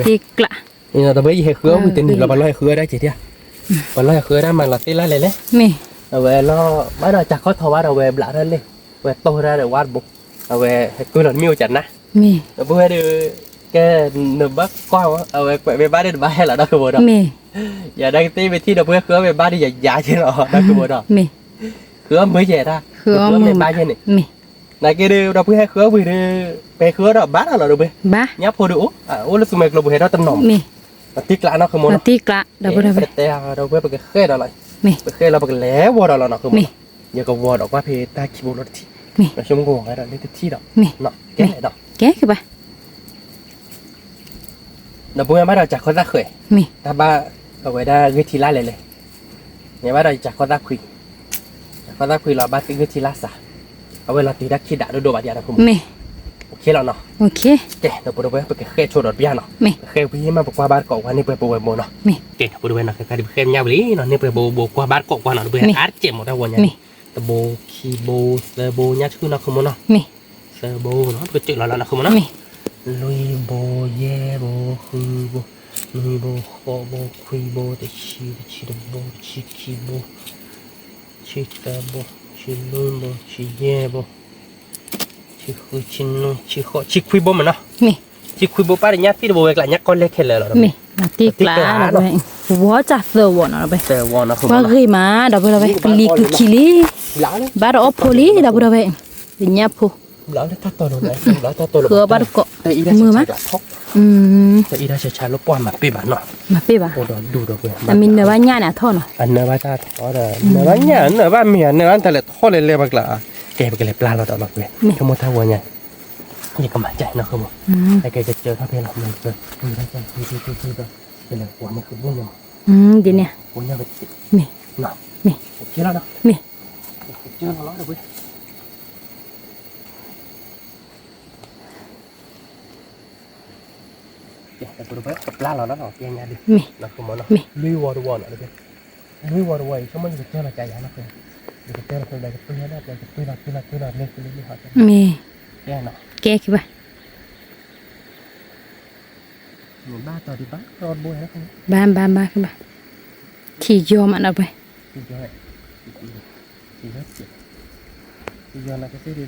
ယဟဲဃုအီၣ်ဝံၤတနံၤလီၤ ပှၤလီၤဟဲဃုအီၣ်ဒၣ်က့ၤဒၣ်, ပှၤလီၤဟဲဃုအီၣ်ဒၣ်မးလီၤသ့လၢ်လဲၣ်လဲၣ်, မ့ၢ်, အဝဲလီၤ, ဘၣ်ဒီးကၢ်ခီထီၣ်ဘၣ်ဒီး အဝဲဘျးထီၣ်လံ, အဝဲတီၢ်ထီၣ်ဒီးဝါတဘိ, အဝဲဟဲကုၢ်လီၤတမ့ၢ်အိၣ်ကနၣ်, မ့ၢ်, ဒီပုၢ်ဝဲၢ်ဒီး, ကဲ, နဘၣ်ကွၢ်ဝဲ အဝဲကွဲးမ့ၢ်ဘၣ်ဒီးတဘၣ်ဟဲလီၤဒီး ဃုမီၤနီၤ, မ့ၢ်, ယၤဒၣ်ကသ့ၣ်မ့ၢ်ထံၣ်ဒီပုၢ်ဝဲၢ်ဃုအီၣ်မ့ၢ်ဘၣ်ဒီးယၤယၤက့ၤလီၤ ဒီး ဃုမီၤနီၤ, မ့ၢ်, ဃုအီၣ်မ့ၢ်ယဲဒၣ်, ဃုအီၣ်မ့ၢ်ဘၣ်ယဲန့ၣ်, မ့ၢ်, နာ်က့ဒီး ဒီပုၢ်ဝဲၢ်ဟဲဃုအီၣ်ဝံၤဒီး, ပဟဲဃုအီၣ်ဒီးဘၣ်ဒီးလီၤဒီပုၢ်ဝဲၢ်, ဘၣ်, ညၣ်ဖိဒီးအိၣ်, အိၣ်လၢသူမဲာ်ကျိၤပူၤဟဲထီၣ်တနီၤ, မ့ၢ်, တံၢ်ကျးနီၤ ဃုမီၤနီၤ, တံၢ်ကျး, ဒီပုၢ်ဝဲၢ် ပတဲဒီပုၢ်ဝဲၢ် ပကဃဲဒီးလီၤ, မ့ၢ်, ပဃဲလီၤ ပကလဲၤဝီၤဒီးလီၤနီၤ ဃုမီၤနီၤ, ယကဝီၤဒီးကွၢ်ဖဲတၢ်ခံဘိလီၤတထံၣ်, မ့ၢ်, ဆိကမိၣ်ကဝီၤဒီးလၢတထံၣ်ဒီး, မ့ၢ်, ကဲဒီး, ကဲကဘၣ် ဒီပုၢ်ဝဲၢ်ဘၣ်ဒီးကၢ်ခီသၣ်ဃဲၤ, မ့ၢ်, တၢ်ဘၣ်အဝဲဒၣ်ဂ့ၢ်ထံလၢ်လဲၣ်လဲၣ်, မ့ၢ်ဘၣ်ဒီးကၢ်ခီသၣ်ခွံ, ကၢ်ခီသၣ်ခွံလီၤ ဘၣ်သ့ၣ်ဂ့ၢ်ထံလၢ်စး, အဝဲလီၤတုၤတၢ်ခံဒးဒိၣ်ဒိၣ်ဘၣ်ဒံးဒီး အိၣ်ခ့လီၤနီၤ, ကဲ ဒီပုၢ်ဝဲၢ် ပကဃဲဆိဒီးတပျၢ်နီၤ, ပဃဲဝံၤမး ပကွၢ်ဘၣ်တကိးကွၢ်န့ၢ်ပှဲၤဘိဝဲဘိနီၤ, ကဲ ဒီပုၢ်ဝဲၢ်နီၤ ခဲခါဒ်ပဃဲမညါဝံၤလံနီၤ န့ၢ်ပှဲၤဘိဘိကွၢ်ဘၣ်တကိးကွၢ်နီၤ ဒီပုၢ်ဝဲၢ် အါတကဲးမးတၢ်ဝီညါန့ၣ်, တဘိခံဘိသၢဘိညါဆူနီၤ ဃုမီၤနီၤ, သၢဘိနီၤ ပကစၢၢ်လီၤလီၤနီၤ ဃုမီၤနီၤ, လွံၢ်ဘိယဲၢ်ဘိဃုဘိ, နွံဘိဃိးဘိ ခွံဘိ တဆံ တဆံတဘိ တဆံခံဘိ, ဆံသၢဘိ, ဆံလွံၢ်ဘိ ဆံယဲၢ်ဘိ, ဆံဃု ဆံနွံ ဆံဃိး ဆံခွံဘိမးနီၤ, ဆံခွံဘိပၢ်ဒီးညၣ်သံၣ်တဘိဝဲကျး ညၣ်ကီၢ်လဲၢ်ခဲလၢာ်လီၤ, မ့ၢ်တံၢ်ကျး, ဝီၤစၢ်သၢဝီၤနီၤ ဝီၤဂ့ၤမး ဒီပုၢ်ဝဲၢ် ကလံၤကုာ်ခံလံ, ဘၣ်ဒီးအီၣ်ဖိလံ ဒီပုၢ်ဝဲၢ်, ညၣ်ဖိ ဃုအီၣ်ဘၣ်တကိး, မုာ်မး, မၤပ့ၢ်ဘၣ်, အမ့ၢ်နၢၤဘၣ်ညၣ်န့ၣ်အထီၣ်နီၤ, နၢၤဘၣ်ညၣ် နၢၤဘၣ်မ့ၢ် နၢၤဘၣ်တၢ်လဲၤထီၣ်လဲၤလဲၤဘၣ်ကျး, ကဲ ပကလဲၤပျၢ်လီၤဒီးလီၤ ဆိကမိၣ်တၢ်ဝီညါ ယကမၤကၢ်နီၤ ဃုမီၤ, အကဲကစၢၢ်ထီၣ်ဖဲလီၤ, ကလဲၤဝီၤန့ၢ်ဃုဘိန့ၣ်, ဒ်န့ၣ်, မ့ၢ်, မ့ၢ်, ကပျၢ်လီၤနီၤ မ့ၢ်, လွံၢ်ဝီၤတဝီၤနီၤ လွံၢ်ဝီၤတဝီၤအံၤ ဆိကမိၣ်ယကစၢၢ်လီၤကယၤနီၤ, ယကစၢၢ်လီၤ ယကပျၢ်လီၤ ယကပျၢ်လီၤ ပျၢ်လီၤ ပျၢ်လီၤ မ့ၢ်, ကဲဘၣ် ဘၣ်ဘၣ်ဘၣ်, ထံယီၤမးနီၤ ပှဲၤ, မ့ၢ်, မ့ၢ်ထံမ့ၢ်ယွၤဒီး ထံယီၤဒီး မၤပ့ၢ်ဘၣ်, မၤပ့ၢ်ဘၣ် ပျၢ်လီၤဆိဒ်နီၤ ဒီပုၢ်ဝဲၢ်, မ့ၢ်, ဒီပုၢ်ဝဲၢ်နီၤ ဒီး ယကသွံၣ်ဂီၤလံဖီထီၣ်လီၤ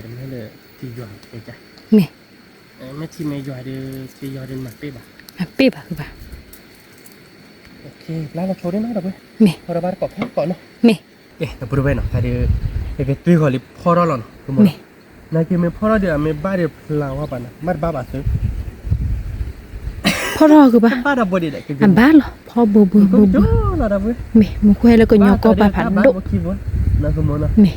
နီၤ မ့ၢ်, နာ်က့မ့ၢ်ဖီထီၣ်ဒီး အမ့ၢ်ဘၣ်ဒီးဖျါဝဲဘၣ်နီၤ မ့ၢ်တဘၣ်ဘၣ်သု, ဖီထီၣ်ကဘၣ်, ဘၣ်ဒီးဘိဒံးဒီး အဘၣ်လီၤ ဖီဘိဘိဘိဘိ, မ့ၢ်, မ့ၢ်ခွဲလၢကညီကီၢ်ပၤဖးဒိၣ်, မ့ၢ်,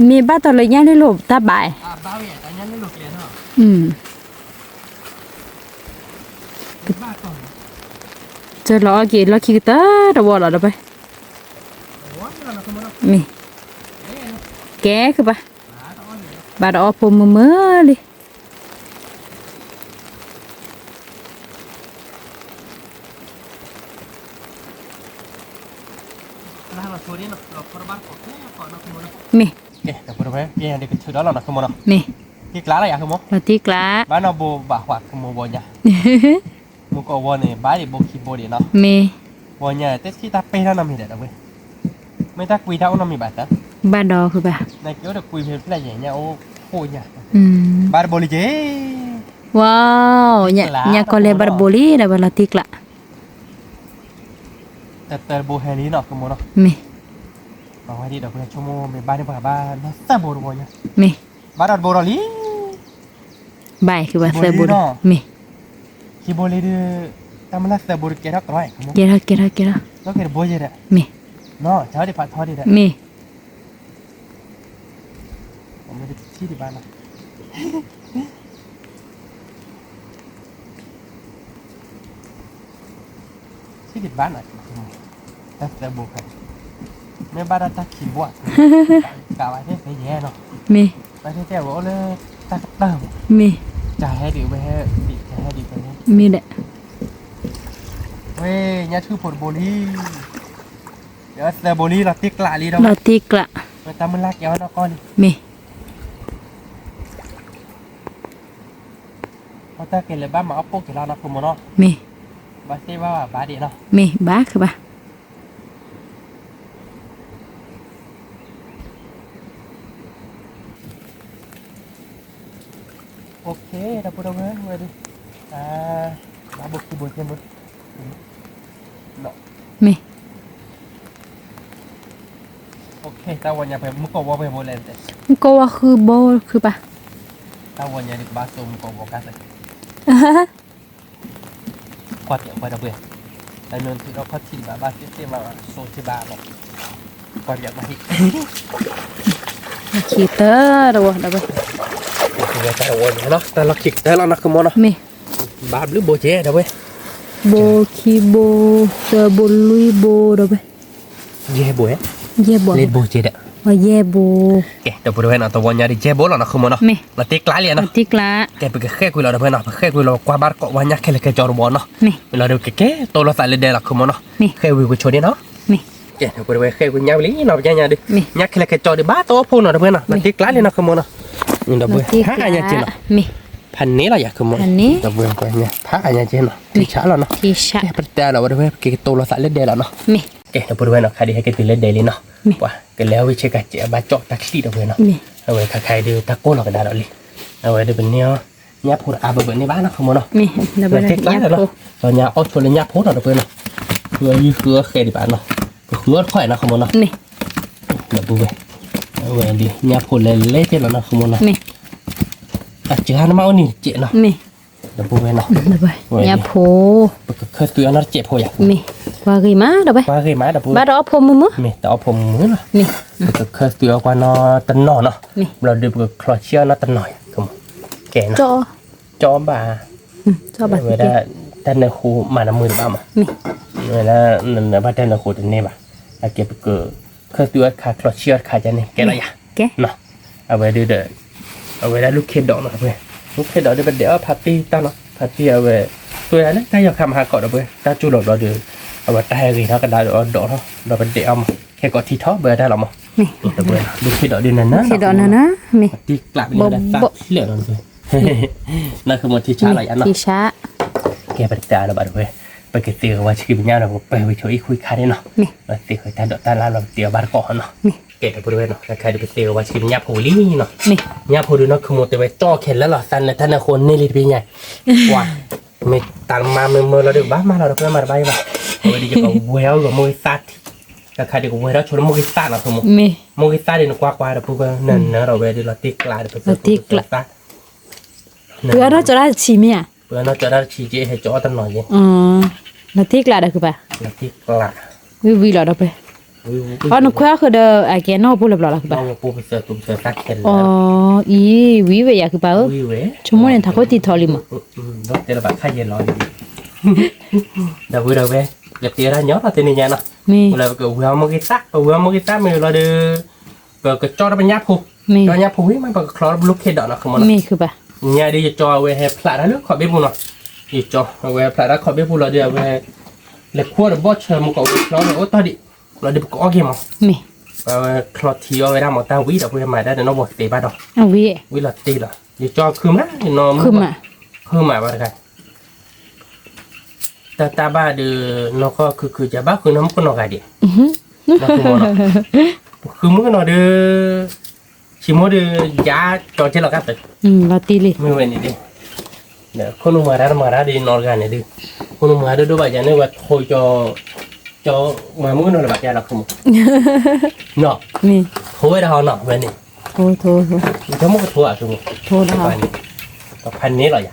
မ့ၢ်ဘၣ်တီၢ်လၢညါလၢလိာ်တၢ်ဘၣ်, စၢလီၤအီၣ်က့ၤလီၢ်ခံကတၢၢ်တဝီလီၤဒီးဖဲ, မ့ၢ်, ကဲကဘၣ်, ဘၣ်တအီၣ်ဖိမုာ်မုာ်လံ. မ့ၢ်, မ့ၢ်, လီၤတံၢ်ကျါ, ဘၣ်နီၢ်ဘိဘၣ်ဟးဝဲမုၢ်ကီၢ်ဝီန့ၣ် ဘၣ်ဒံးဘိခံဘိဒံးနီၤ, မ့ၢ်, ဝီညါတထံၣ်တၢ်ပ့ၢ်ထီၣ်နီတမံၤဒီးဝဲ, မ့ၢ်တၢ်ကွံတၢ်အိၣ်နီတမံၤဘၣ်သၢ, ဘၣ်ဒီးဃုဘၣ်, နက့ၤအိၣ်တကွံဖဲဖျဲၣ်ယဲၢ်ညါအိၣ်ဖှိၣ်ညါ, ဘၣ်တဘိလံက့ၤ, ဝါ, ညါကီၢ်လဲၢ်ဘၣ်တဘိလံဒီးဝဲလီၤတံၢ်ကျါ, တၢ်တၢ်တဘိဟဲလံနီၤ ကမိၢ်နီၤ, မ့ၢ်, ပှၤဝဲဒ်ဒီးပှၤဆိကမိၣ်မ့ၢ်ဘၣ်န့ၣ်ပှၤဘၣ်နီၤသၢဘိတဘိညါ, မ့ၢ်, ဘၣ်ဒီးတဘိဒီးလံ, ဘၣ်ဃုဘၣ်သၢဘိဒီး, မ့ၢ်, ခံဘိလံဒုး, တၢ်မုၢ်လၢ်သၢဘိဒုးကဲထီၣ်ကရီ, ကဲထီၣ်ကဲထီၣ်ကဲထီၣ်, လီၢ်က့ၤတဘိယဲဒီး, မ့ၢ်, နီၤ ကထီၣ်ဒံးဖးထီဒံးဒီး, မ့ၢ် အမ့ၢ်တထံၣ်ဒံးဘၣ်နီၤ, ထံၣ်ဒံးဘၣ်နီၤ, တၢ်သၢဘိခါ, မ့ၢ်ဘၣ်တၢ်တၢ်ခံဘိ, ကးဘၣ်သ့ၣ်သ့ၣ်ယဲနီၤ, မ့ၢ်, ဘၣ်သ့ၣ်သ့ၣ်ဝဲအိၣ်လၢတၢ်ကတၢၢ်, မ့ၢ်, ကဟဲဒံးဝဲ, ကဟဲဒံးဝဲ, မ့ၢ်ဒီး, ဝဲညါထူၣ်ဖိတဘိလံ ယသၢဘိလံ လီၤတံၢ်ကျးလံဒီး လီၤတံၢ်ကျး, ဝဲတၢ်မုၢ်လၢ်ကဲဝဲနီၢ်ကီၢ်လံ, မ့ၢ်, ပတၢ်ကဲလၢဘၣ်မၤအီၣ်ပိၢ်က့ၤလီၤနီၢ်ခိမိၢ်နီၤ, မ့ၢ်, ဘၣ်သ့ၣ်ဘၣ်ဘၣ်ဒံးနီၤ, မ့ၢ်, ဘၣ်ဃုဘၣ် OK ဒီပုၢ်ဒီဝဲၢ်ဝဲဒၣ်, ဘၣ်ဘိခံဘိသ့ၣ်ဘိ, မ့ၢ်, OK တၢ်ဝီညါဖဲမုၢ်ကီၢ်ဝီဖဲဘိလဲၣ်, မုၢ်ကီၢ်ဝီဃုဘိဃုဘၣ်, တၢ်ဝီညါဒုးကဘၣ်စိမုၢ်ကီၢ်ဝီကါသ့, ကွၢ်ပၠးကွၢ်ဒီပုၢ်ဝဲၢ်, တၢ်မ့ၢ်ထံၣ်ထီၣ်ခီၣ်ထံးဘၣ်ဘၣ်သ့ၣ်သ့ၣ်ဘၣ်ဘၣ် စိထံဘၣ်လီၤ, ကွၢ်ပၠးကွၢ်ဟံၣ်, ခံကတၢၢ်တဝီဒီပုၢ်ဝဲၢ်, တၢ်ဝီညါလီၤ တၢ်လီၢ်ခံကတၢၢ်လီၤနီၢ်ခိမိၢ်နီၤ, မ့ၢ်, ဘၣ်ဘျုးဘိကဲဒီပုၢ်ဝဲၢ်, ဘိခံဘိ, သၢဘိလွံၢ်ဘိဒီပုၢ်ဝဲၢ်, ယဲၢ်ဘိ, ယဲၢ်ဘိ, လၢဘိကဲဒီး, ယဲၢ်ဘိ ကဲ ဒီပုၢ်ဒီဝဲၢ်နီၤ တဝီညါဒ်ယဲၢ်ဘိလီၤနီၢ်ခိမိၢ်နီၤ, မ့ၢ်, လီၤတံၢ်ကျးလံနီၤ, လီၤတံၢ်ကျး, ကဲ ပကဃဲၣ်ကွံာ်လီၤဒီပုၢ်ဝဲၢ်နီၤ, ပဃဲၣ်ကွံာ်လီၤပကွၢ်ဘၣ်တကိးဝဲညါခဲလၢာ်ခဲဆ့တဝီနီၤ, မ့ၢ်, လီၤဒုးကကဲတိၢ်လီၤသးလၢဒဲလီၤခိမိၢ်နီၤ, မ့ၢ်, ဃဲၣ်ဝံၤကဆိဒံးနီၤ, မ့ၢ်, ကဲ ဒီပုၢ်ဒီဝဲၢ် ဃဲၣ်ကွံာ်ညါဝံၤလံနီၤ ပကညါဒုး, မ့ၢ်, ညါခဲလၢာ်ခဲဆ့ဒုးဘၣ်တအိၣ်ဖိနီၤ ဒီပုၢ်ဝဲၢ်နီၤ, လီၤတံၢ်ကျးလံနီၢ်ခိမိၢ်နီၤ, ဒီပုၢ်ဝဲၢ် ဖးအါညါက့နီၤ, မ့ၢ်, ဖးန့ၣ်လီၤယၤခိမိၢ်, ဒီပုၢ်ဝဲၢ် ဖးအါညါက့နီၤ, ထံဆးလီၤနီၤ, ထံဆး, ပတတဲလီၤဝဲဒီပုၢ်ဝဲၢ် ပကကတိၢ်လီၤသးလၢဒဲလီၤနီၤ, မ့ၢ် ကဲ ဒီပုၢ်ဒီဝဲၢ်နီၤ ခါဒုးဟဲက့ၤတုၤလၢဒဲလံနီၤ, ပှၤကလဲၤဝဲဆ့ကၤစဲးဘၣ်ကၠီၣ်တၢ်ချံၣ်ဒီပုၢ်ဝဲၢ်နီၤ, အဝဲခါခါအံၤဒုးတၢ်ကိၢ်လီၤကဒါဒီးလံ, အဝဲဒုးပန့ၢ်အီၤ, ညၣ်ဖိတအါဘၢဘၢန့ၢ်ဘၣ်နီၤ ခိမိၢ်နီၤ, မ့ၢ်, လီၤတံၢ်ကျါဒီးလီၤ, ဒီးညါအီၣ်ဆိလၢညၣ်ဖိနီၤဒီပုၢ်ဝဲၢ်နီၤ, ဃုအီၣ်ယုၢ်ဃုအီၣ်ဃဲဒံးဘၣ်နီၤ, ပဃုအီၣ်တခီအံၤနီၤ ခိမိၢ်နီၤ, ဒီပုၢ်ဝဲၢ်, အဝဲဒုး ညၣ်ဖိလဲၤလဲၤကဲလီၤနီၤ ခိမိၢ်နီၤ, တၢ်စှၤနမ့ၢ်အိၣ်န့ၣ်တစဲးနီၤ ဒီပုၢ်ဝဲၢ်နီၤ, ညၣ်ဖိ, ပကခၢၣ်သွံၣ်အီၤနီတစဲးဖိယၤ, မ့ၢ်, ပှၤဂ့ၤမးဒီးဝဲ, ပှၤဂ့ၤမးဒီပုၢ်ဝဲၢ်, ဘၣ်ဒီးအီၣ်ဖိမုၢ်မုၢ်, မ့ၢ်, တအီၣ်ဖိမုၢ်မုၢ်လီၤ, မ့ၢ်, ပကခၢၣ်သွံၣ်အီၤကွၢ်နီတနီၤနီၤ, မ့ၢ်, ဘျီဒုးပကချီဆံၣ်အီၤနီတနီၤယၤ, ကဲ, ကၠီဘၣ်, ဝဲဒၣ်, တၢ်နၢဃိမၤနမုာ်တဘၣ်မး, မ့ၢ်, ဝဲဒၣ်, ဘၣ်တၢ်နၢဃိတန့ၢ်ဘၣ်, အကဲပက, ခၢၣ်သွံၣ်အီၤတခါ ချီဆံၣ်အီၤတခါကန့ၣ် ကဲလီၤယၤ, ကဲ အဝဲဒုးဒီး, အဝဲဒၣ်လူၢ်ခ့ဒိးနီၤဒီပုၢ်ဝဲၢ်, လူၢ်ခ့ဒိးဒုးပဒဲးအီၣ်ဖးတံၢ်တၢ်နီၤ, ဖးတံၢ်အဝဲ, သွဲဒၣ်လၢတၢ်ယီၤခါမဟါကီးဒီပုၢ်ဝဲၢ် တၢ်ကၠူလီၤဘျီဒီး, အဝဲတၢ်ဟဲဂ့ၤထီၣ်ကဒါဒီးအီၤဒိးထီၣ်, ဒီးပဒဲးအီၣ်မး, ခဲကိးထံထီၣ်ဘၣ်တၢ်လီၤမး, ဒီပုၢ်ဝဲၢ်, လူၢ်ခ့ဒိးဒုးနၤနၤ, လူၢ်ခ့ဒိးနၤနၤ, မ့ၢ်, တံၢ်ကျးဘၣ်လၢသးလၢာ်နီၤဒီပုၢ်ဝဲၢ်, နၢ်ခိမိၢ်ထံဆးလီၤယၤနီၤ, ကဲပတတဲလၢၤဘၣ်ဒီပုၢ်ဝဲၢ်, ပကသ့ၣ်ဂီၤဝဲဆံးက့ၤပညၣ်ဒီး ပပၢၢ်ဝံၤဆိအံၣ်ခွံခါဒၣ်နီၤ, ပသ့ၣ်ဂီၤတၢ်ဒိးတၢ်လၢ်လီၤ ပသ့ၣ်ဂီၤဘၣ်တကိးနီၤ ကဲ ဒီပုၢ်ဒီဝဲၢ်နီၤ တၢ်ခါဒုးပသ့ၣ်ဂီၤဝဲဆံးက့ၤပညၣ်ဖိလံနီၤ, ညၣ်ဖိဒုးနီၢ်ခိမိၢ်တဲဝဲကၠီခဲလၢာ်လီၤ သးနတၢ်နၢဃိန့ၢ်လံတပ့ၤညါ, ပှၤ, မ့ၢ်တၢ်မၤမ့ၢ်မၢလီၤဒုးကဘၣ်မၤလီၤဒီပုၢ်ဝဲၢ်မၤတဘၣ်ယဘၣ်, အဝဲဒုးယကဝဲၤအီၣ်ဂီၤမိၢ်ဂ့ၤသၣ်ထံ, တၢ်ခါဒုးကဝဲၤထီၣ်ဆိလၢမိၢ်ဂ့ၤသၣ်နီၤ ခိမိၢ်, မိၢ်ဂ့ၤသၣ်ဒုးနကွၢ်ကွၢ်ဒီပုၢ်ဝဲၢ် နနၢၤဒီးဝဲဒုးလီၤတံၢ်ကျးဒီးပသ့ၣ်ဂီၤသၣ်, ပှၤနီၢ်ကၠီတၢ်တဆံမ့ၢ်ဧါ, ပှၤနီၢ်ကၠီတၢ်တဆံက့ ဟဲကၠီအီၣ်တနီၤက့, လီၤတံၢ်ကျးဒီးကဘၣ်, လီၤတံၢ်ကျး, ဝံၤဝံၤလီၤဒီပုၢ်ဝဲၢ်, အီ နခွဲးအီၣ်ဃုာ်ဒီး အကဲနီၢ်ပူၤလၢပျီလီၤဃုာ်ဘၣ်, အီ အံၤ ဝံၤဝဲယၤဃုာ်ဘၣ်ဧၢ, ဆိကမိၣ်န့ၣ် ထးခိၣ်တံထီလံမး, ဒီးဝဲဒီးဝဲ ကတဲဒၣ်ညီလီၤတနံၤညါနီၤ, မ့ၢ်လၢပကဝံၤအီၣ်မိၢ်ဂ့ၤသၣ်, ပဝံၤအီၣ်မိၢ်ဂ့ၤသၣ်မ့ၢ်လီၤဒီး ပကကၠီၣ်တၢ်ပညၣ်ဖိ, ကၠီၣ်ပညၣ်ဖိဝံၤမး ပကချီတဘျီခဲဒီးနီၤ မ့ၢ်ဃုာ်ဘၣ်, ညါဒီးယကၠီၣ်အဝဲဟဲဖျးတၢ်လၢခီၣ်ဘ့ၣ်ပူၤနီၤ, ယကၠီၣ်အဝဲဖျးတၢ်ခီၣ်ဘ့ၣ်ပူၤလီၤဒီး အဝဲ လဲၤခူၣ်ဒီးဘီၣ်ဆၢမုၢ်ကီးဝဲချီဒီးအိၣ်တီၢ်ဒံး, လီၤဒီးပကအီၣ်က့ၤမး, ပဝဲချီထံအီၣ်ဝဲဒၣ်မး တၢ်ဝံၤဒီးပဝဲမၤဒၣ်ဒီးနီၢ်ဘီသ့ဘၣ်ဒီး, ဝံၤလီၤတ့ၢ်လီၤ, ယကၠီၣ်ခုမး နီၢ်မုၢ်, ခုမးဘၣ်တခါ တၢ်တၢ်ဘၣ်ဒီး နီၢ်ကီၢ်ခုခုကဘၣ်ဃုနီၢ်မုၣ်ကနီၤဂၤဒံး, ပဃုမုၣ်ကနီၤဒီး ဆိကမိၣ်ဒီး ယါကၠီကဲလီၤကတၢၢ်, မ့ၢ်ဝဲန့ၣ်ဒီး ခိၣ်နူာ်မၤတၢ်တမၤတၢ်ဒီးနီတဂၤန့ၣ်ဒီး, ခိၣ်နူာ်မၤဒိၣ်ဒိၣ်ဘၣ်ယၤန့ၣ် ဝဲထိကၠီ ကၠီမၤမုၣ်ကနီၤလၢဘၣ်ကဲလီၤခိၣ်မုၣ်, ထိဝဲဒၣ်ဟီနီၤဝဲန့ၣ်, ထိ ထိ ထိ မုၣ်ကထိဧါခိၣ်မုၣ်, ဖးန့ၢ်လီၤယၤ,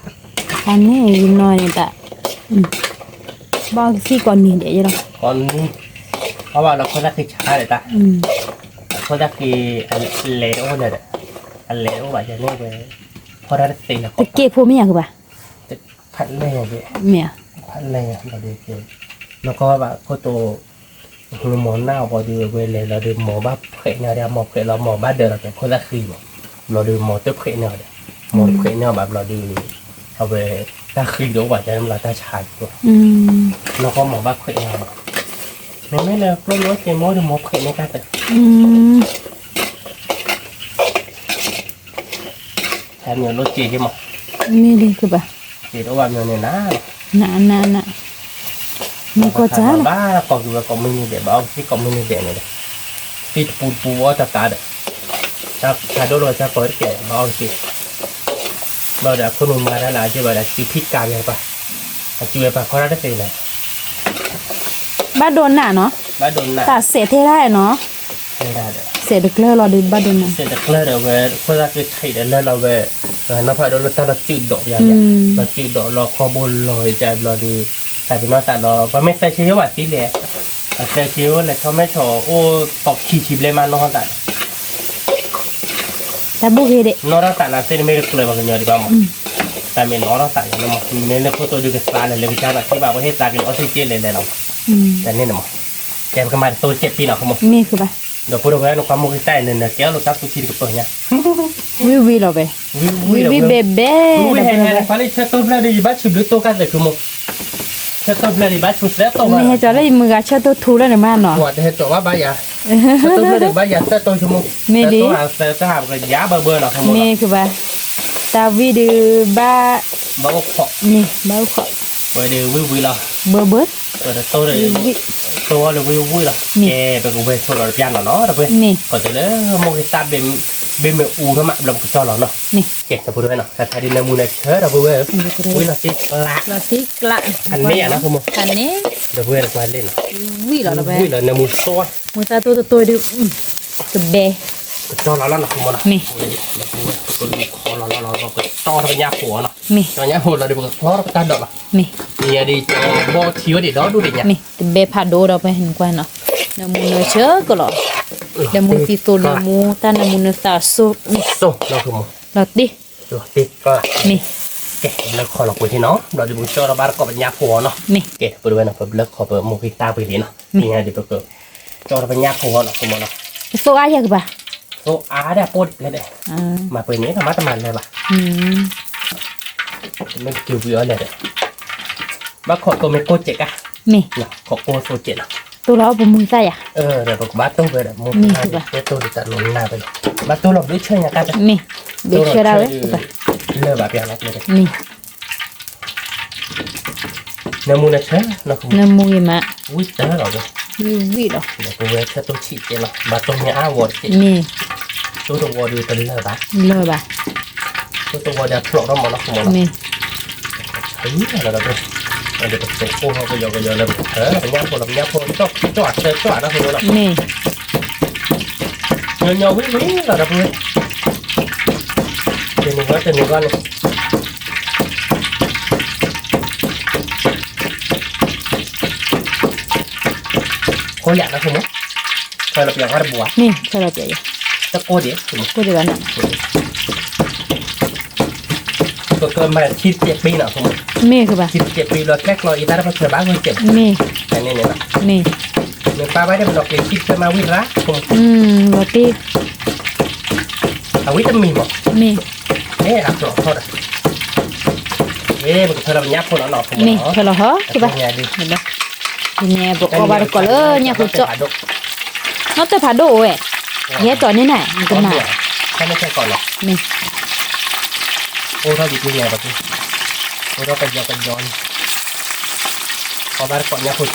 ဖးန့ၢ်ယနီၤန့ၣ်တၢ်, ဘၣ်ကသံၣ်ကိးနံၤဒဲးယဲလီၤ, ကိးနံၤ, အဘၣ်လီၤခိၣ်သၣ်ဃံဆါဒဲးတၢ်, ခိၣ်သၣ်ဃံ အလဲၤတအိၣ်လၢၤဒီး, အလဲၤတအိၣ်ဘၣ်ယၤန့ၣ်ဝဲ, ဖီတၢ်တသ့လၢၤ, တကဲဖိမ့ၢ်ယၤကဘၣ်, ဖးလဲၢ်ယၤ, ဖးလဲၢ်ယၤဒီး, နီၢ်ကီၢ်ဘၣ်ခိၣ်တိ မၤနၢ်အီၤဘၣ်ဒီး အဝဲလဲၤလီၤဒီး မီၤဘၣ်ဖှဲးန့ၢ်ဒီး မီၤဖှဲးလီၤ မီၤဘၣ်ဒၢးလီၤက့ၤခိၣ်သၣ်ဃံမး, ဘျီဒီးမီၤတဖှဲးန့ၢ်အီၤဒီး, မီၤတဖှဲးန့ၢ်အီၤဘၣ်ဘျီဒီး, အဝဲ, တၢ်ဃံဒီးအိၣ်ဘၣ်ကဲမးလီၤတၢ်ဆါက့ၤ, နီၢ်ကီၢ်မီၤဘၣ်ဖှဲးန့ၢ်အီၤ, မ့မ့ၢ်လၢကျိၣ်လီၤက့ၤမီၤဒီးမီၤဖှဲးန့ၢ်တၢ်တ ဟဲမ့ၢ်လိၣ်စ့က့မး, မ့ၢ်လံကဘၣ်, စ့တအိၣ်ဘၣ်မ့ၢ်န့ၣ်နၤ, နနန, မ့ၢ်ကီၢ်တၢ်လီၤ, ဘၣ်ကိးက့ၤဝဲကိးမုၢ်နံၤဒဲး ဘၣ်အီၣ်က့ၤကိးမုၢ်နံၤဒဲးန့ၣ်ဒီး, သံၣ်တပူတပူအီၣ်တၢ်တၢ်ဒီး, တၢ်ဖးဒိၣ်လီၤတၢ်ကိးတကဲး ဘၣ်အီၣ်က့ၤ, ဘျီဒီးအခိၣ်နူာ်မၤတၢ်လၢအက့ၤဘၣ်ဒီး စုဖံးကးဘၣ်ပၢ်, အစုဝဲပၢ်ခီတၢ်တသ့လၢၤ ဘၣ်ဒိနးနီၤ, ဘၣ်ဒိနး, တၢ်စဲးထဲဒၣ်နီၤ, စဲးတကျၢၢ်လီၤဒီးဘၣ်ဒိနး, စဲးတကျၢၢ်ဒီးဝဲ ခိၣ်သၣ်ဃံဆံးဒီးလၢလီၤဝဲ, နီၢ်ဖးဒိၣ်လၢတၢ်လီၤစုးဒီးယၤ, လီၤစုးဒီးလီၤခီဘိလီၤယၤဘျီဒီး, တၢ်ပနီၢ်သးလီၤ ပှၤမ့ၢ်သၢဆံယိၣ်ဘၣ်သံလဲၣ်, အသၢဆံယိၣ်လဲၤထီၣ်မဲဆီၣ်အိၣ် သီခံဆံဘျဲၣ်မးနီၢ်သးဒီး တၢ်ဘူၣ်ဂ့ၤဒံး, နီၢ်ထီၣ်သးနၤသ့ၣ်နမ့ၢ်တကျၢၤပှၤကညီဒံးဘၣ်မး, တၢ်မ့ၢ်နီၢ်ထီၣ်သးန့ၣ်မး မ့ၢ်လၢခိၣ်သိဒုကသါလၢလၢကစၢ်လီၤထံဘၣ် ပှၤဟ့ၣ်သးက့ၤလၢအီစံၣ်က့လဲၤလဲၤလီၤ, တၢ်န့ၣ်န့ၣ်မး, ကဲပကမၤတသိကဲးပံနီၤ မ့ၢ်ဃုဘၣ်, ဒီပုၢ်ဒီဝဲၢ်နကွၢ်မိၢ်ဂ့ၤသၣ်အံၤ နနၢၤကဲအီၣ်လိာ်တၢ်သူထံတကပၢၤညါ, ဝံၣ်ဝံၣ်လီၤဝဲ, ဝံၣ်ဝံၣ်ဘဲဘဲ, ဝံၣ်ဝံၣ်ဟဲဟဲ ပှၤလၢဆၢတိၢ်ဖျၢၣ်ဒီး ယဘၣ်ဆူၣ်ဘျုးတိၢ်ကၢ်သဲးခုမး, ဆၢတိၢ်ဖျၢၣ်ဒီး ယဘၣ်ဆူၣ်သဲတိၢ်ဘၣ်, နဟဲကၠီလၢယမုၢ်ဂၤဆၢတိၢ်ထူလၢနမါနီၤ, ပှၤတဟဲကၠီဘၣ်ဘၣ်ယၤ, ဆၢတိၢ်ဖျၢၣ်ဒီး ဘၣ်ယၤသဲတိၢ်ခုမး, မ့ၢ်လံ, သဲတိၢ်ဟးသဲတိၢ်ဟး ပကယၤဘၣ်ဘၣ်နီၤ မ့ၢ်ဃုဘၣ်, တၢ်ဝံၣ်ဒီးဘၣ်, ဘၣ်အိၣ်ခိး, မ့ၢ်ဘၣ်အိၣ်ခိး, ဝဲဒီးဝံၣ်ဝံၣ်လီၤ, ဘၣ်ဘၣ်, ပတတိၢ်ဒီး, တိၢ်ဝဲလၢဝံၣ်ဝံၣ်လီၤ, ကဲပကဝဲဆိဒီးတပျၢ်နီၤနီၤ တပှဲၤ, ကီၢ်တလၢမိၢ်ဂ့ၤသၣ် ဘ့မ့ၢ်အူထီၣ်မးဘျီပကကၠီလီၤနီၤ, ကဲတပှဲၤနီၤ တၢ်ခါဒ်နၢမူနၢဆၢဒီပုၢ်ဝဲၢ်, ဝံၣ်လီၤတံၢ်ကျး, လီၤတံၢ်ကျး, အန့ၣ်အနီၤ, တပှဲၤတပှဲၤလ့ၣ်နီၤ, ဝံၣ်လီၤတပှဲၤ, ဝံၣ်လီၤနၢမူစိ, မူသၣ်တိၢ်တတိၢ်ဒုး, ကဘဲ, ကကၠီလီၤလီၤနီၤ မ့ၢ်, ပကခီလီၤလီၤလီၤ ပကတီၢ်တပညၣ်ဖိအီၤနီၤ, မ့ၢ်, တပညၣ်ဖိလီၤဒီးပကကျီတပတၢ်ဒီးလီၤ, မ့ၢ်, မ့ၢ်ယၤဒ်ကၠီဘီထံဝဲဒံးဒီဒူၣ်ဒံးညါ, မ့ၢ်, တဘဲဖးဒိၣ်ဒီးပှဲၤနကွၢ်နီၤ, နၢမူနၢဆၢကလီၤ, နၢမူသံသိနၢမူ တၢ်နၢမူနၢသးစိ, လီၤတံၢ်, လီၤတံၢ်ကျး, မ့ၢ်, ကဲ ပဘျၢခီလီၤပှဲၤထံနီၤ ဘျီဒ်ပကကၠီတဘၣ်တကိးပညၣ်ဖိအီၤနီၤ, မ့ၢ်, ကဲ တပှဲၤဝဲနီၤ ပဘျၢခီပမိၢ်ဂ့ၤသၣ်ပှဲၤလံနီၤ, မ့ၢ်, မ့ၢ်ဒ်ပကကၠီတပညၣ်ဖိအီၤနီၤ ပမိၢ်နီၤ, ပသိအါယၤကဘၣ်, သိအါဒၣ်ပိၢ်တပျဲၢ်ဒီး, မၤပှဲၤန့ၣ် မၤတမၤလၢၤဘၣ်, မ့ၢ်က့ၤဝံၤအီၤလဲၣ်ဒီး, ဘၣ်ခိးတိၢ်မ့ၢ်ကိၢ်စဲးကါ, မ့ၢ်, ခိးကိၢ်သိစဲးနီၤ, တိၢ်လီၤပမိၢ်သၣ်ယၤ, ဒီးပကဘၣ်တိၢ်ဖဲဒီး မိၢ်သၣ်တဲတိၢ်ဒီးတၢ်လီၤနၢ်ဖဲဒီး, ဘၣ်တိၢ်လီၤဘျုးဆၢညါကါ, မ့ၢ်, ဘျုးဆၢဒၣ်ဝဲ, လၢၢ်ဘၣ်ပျၢ်လီၤဖဲဒီး, မ့ၢ် နၢမူနၢဆၢ, နၢမူဂ့ၤမး, ဝံၣ်တၢ်လီၤဝဲ, ဝံၣ်ဝံၣ်လီၤ, ဒီးပဝဲဆၢတိၢ်ဆံးကဲလီၤ ဘၣ်တိၢ်မ့ၢ်အါဂီၤတက့ၢ်, မ့ၢ်, တိၢ်တဝီဒီးတလၢၢ်ဘၣ်, လၢၢ်ဘၣ်, တိၢ်တဝီဒီးအဖျိးထီၣ်မးနီၤ မ့ၢ်, ဒီးပသိးအိၣ်ဟီၣ်ကယီကယီလၢပညၣ်ဖိလီၤ ပညၣ်ဖိကၠီၣ်အဆၢကၠီၣ်အတၢ်ဖိလီၤ, မ့ၢ်, ညီညီဝံၣ်ဝံၣ်လီၤဒီးပဝဲ တနံၤဂီၢ်တနံၤဂီၢ်န့ၣ်, ကိးယၤနီၤ မ့ၢ်, ဆၢလီၤပယီၤဃါတဘိဧါ, မ့ၢ်ဆၢလီၤပယီၤ, တကိၢ်ဒံး, ကိၢ်ဒံးဘၣ်န့ၣ်, ကကမၤဆံတကဲးပ့နီၤ, မ့ၢ်ကဘၣ်, ဆံတကဲးပ့လီၤ ကျဲကျီအံၤသးတပဆၢဘၣ်ဂိၢ်ကဲး, မ့ၢ်, မ့ၢ်, မ့ၢ်ပၢ်ဘၣ်ဒ်ပနီၣ်ကျ့ဆံတဆၢမၤဝံၣ်ရၣ်, လီၤတံၢ်, အဝံၣ်တမံၤမး, မ့ၢ်, မ့ၢ်အဖျိးထီၣ်ဒီး ပကထၢလီၤပညၣ်ဖိနီၤနီၤ, မ့ၢ်ထၢလီၤဟီ, ကဘၣ်, ဒ်န့ၣ် ပအီၣ်ဘၣ်တကိးလၢညၣ်ဖိကၠီၣ်, နီၣ်တၢၢ်ဖးဒိၣ်အိၣ်ဝဲ, ယဲၢ်တီၤန့ၣ်န့ၣ် နကမၤ, မ့ၢ်, အိၣ်ထီၣ်ဒ်န့ၣ်, အိၣ်ထီၣ်ကယီကယီန့ၣ်, အီၣ်ဘၣ်တကိးညၣ်ဖိကၠီၣ်ဝံၣ်ဝံၣ်လီၤ, ဝံၣ်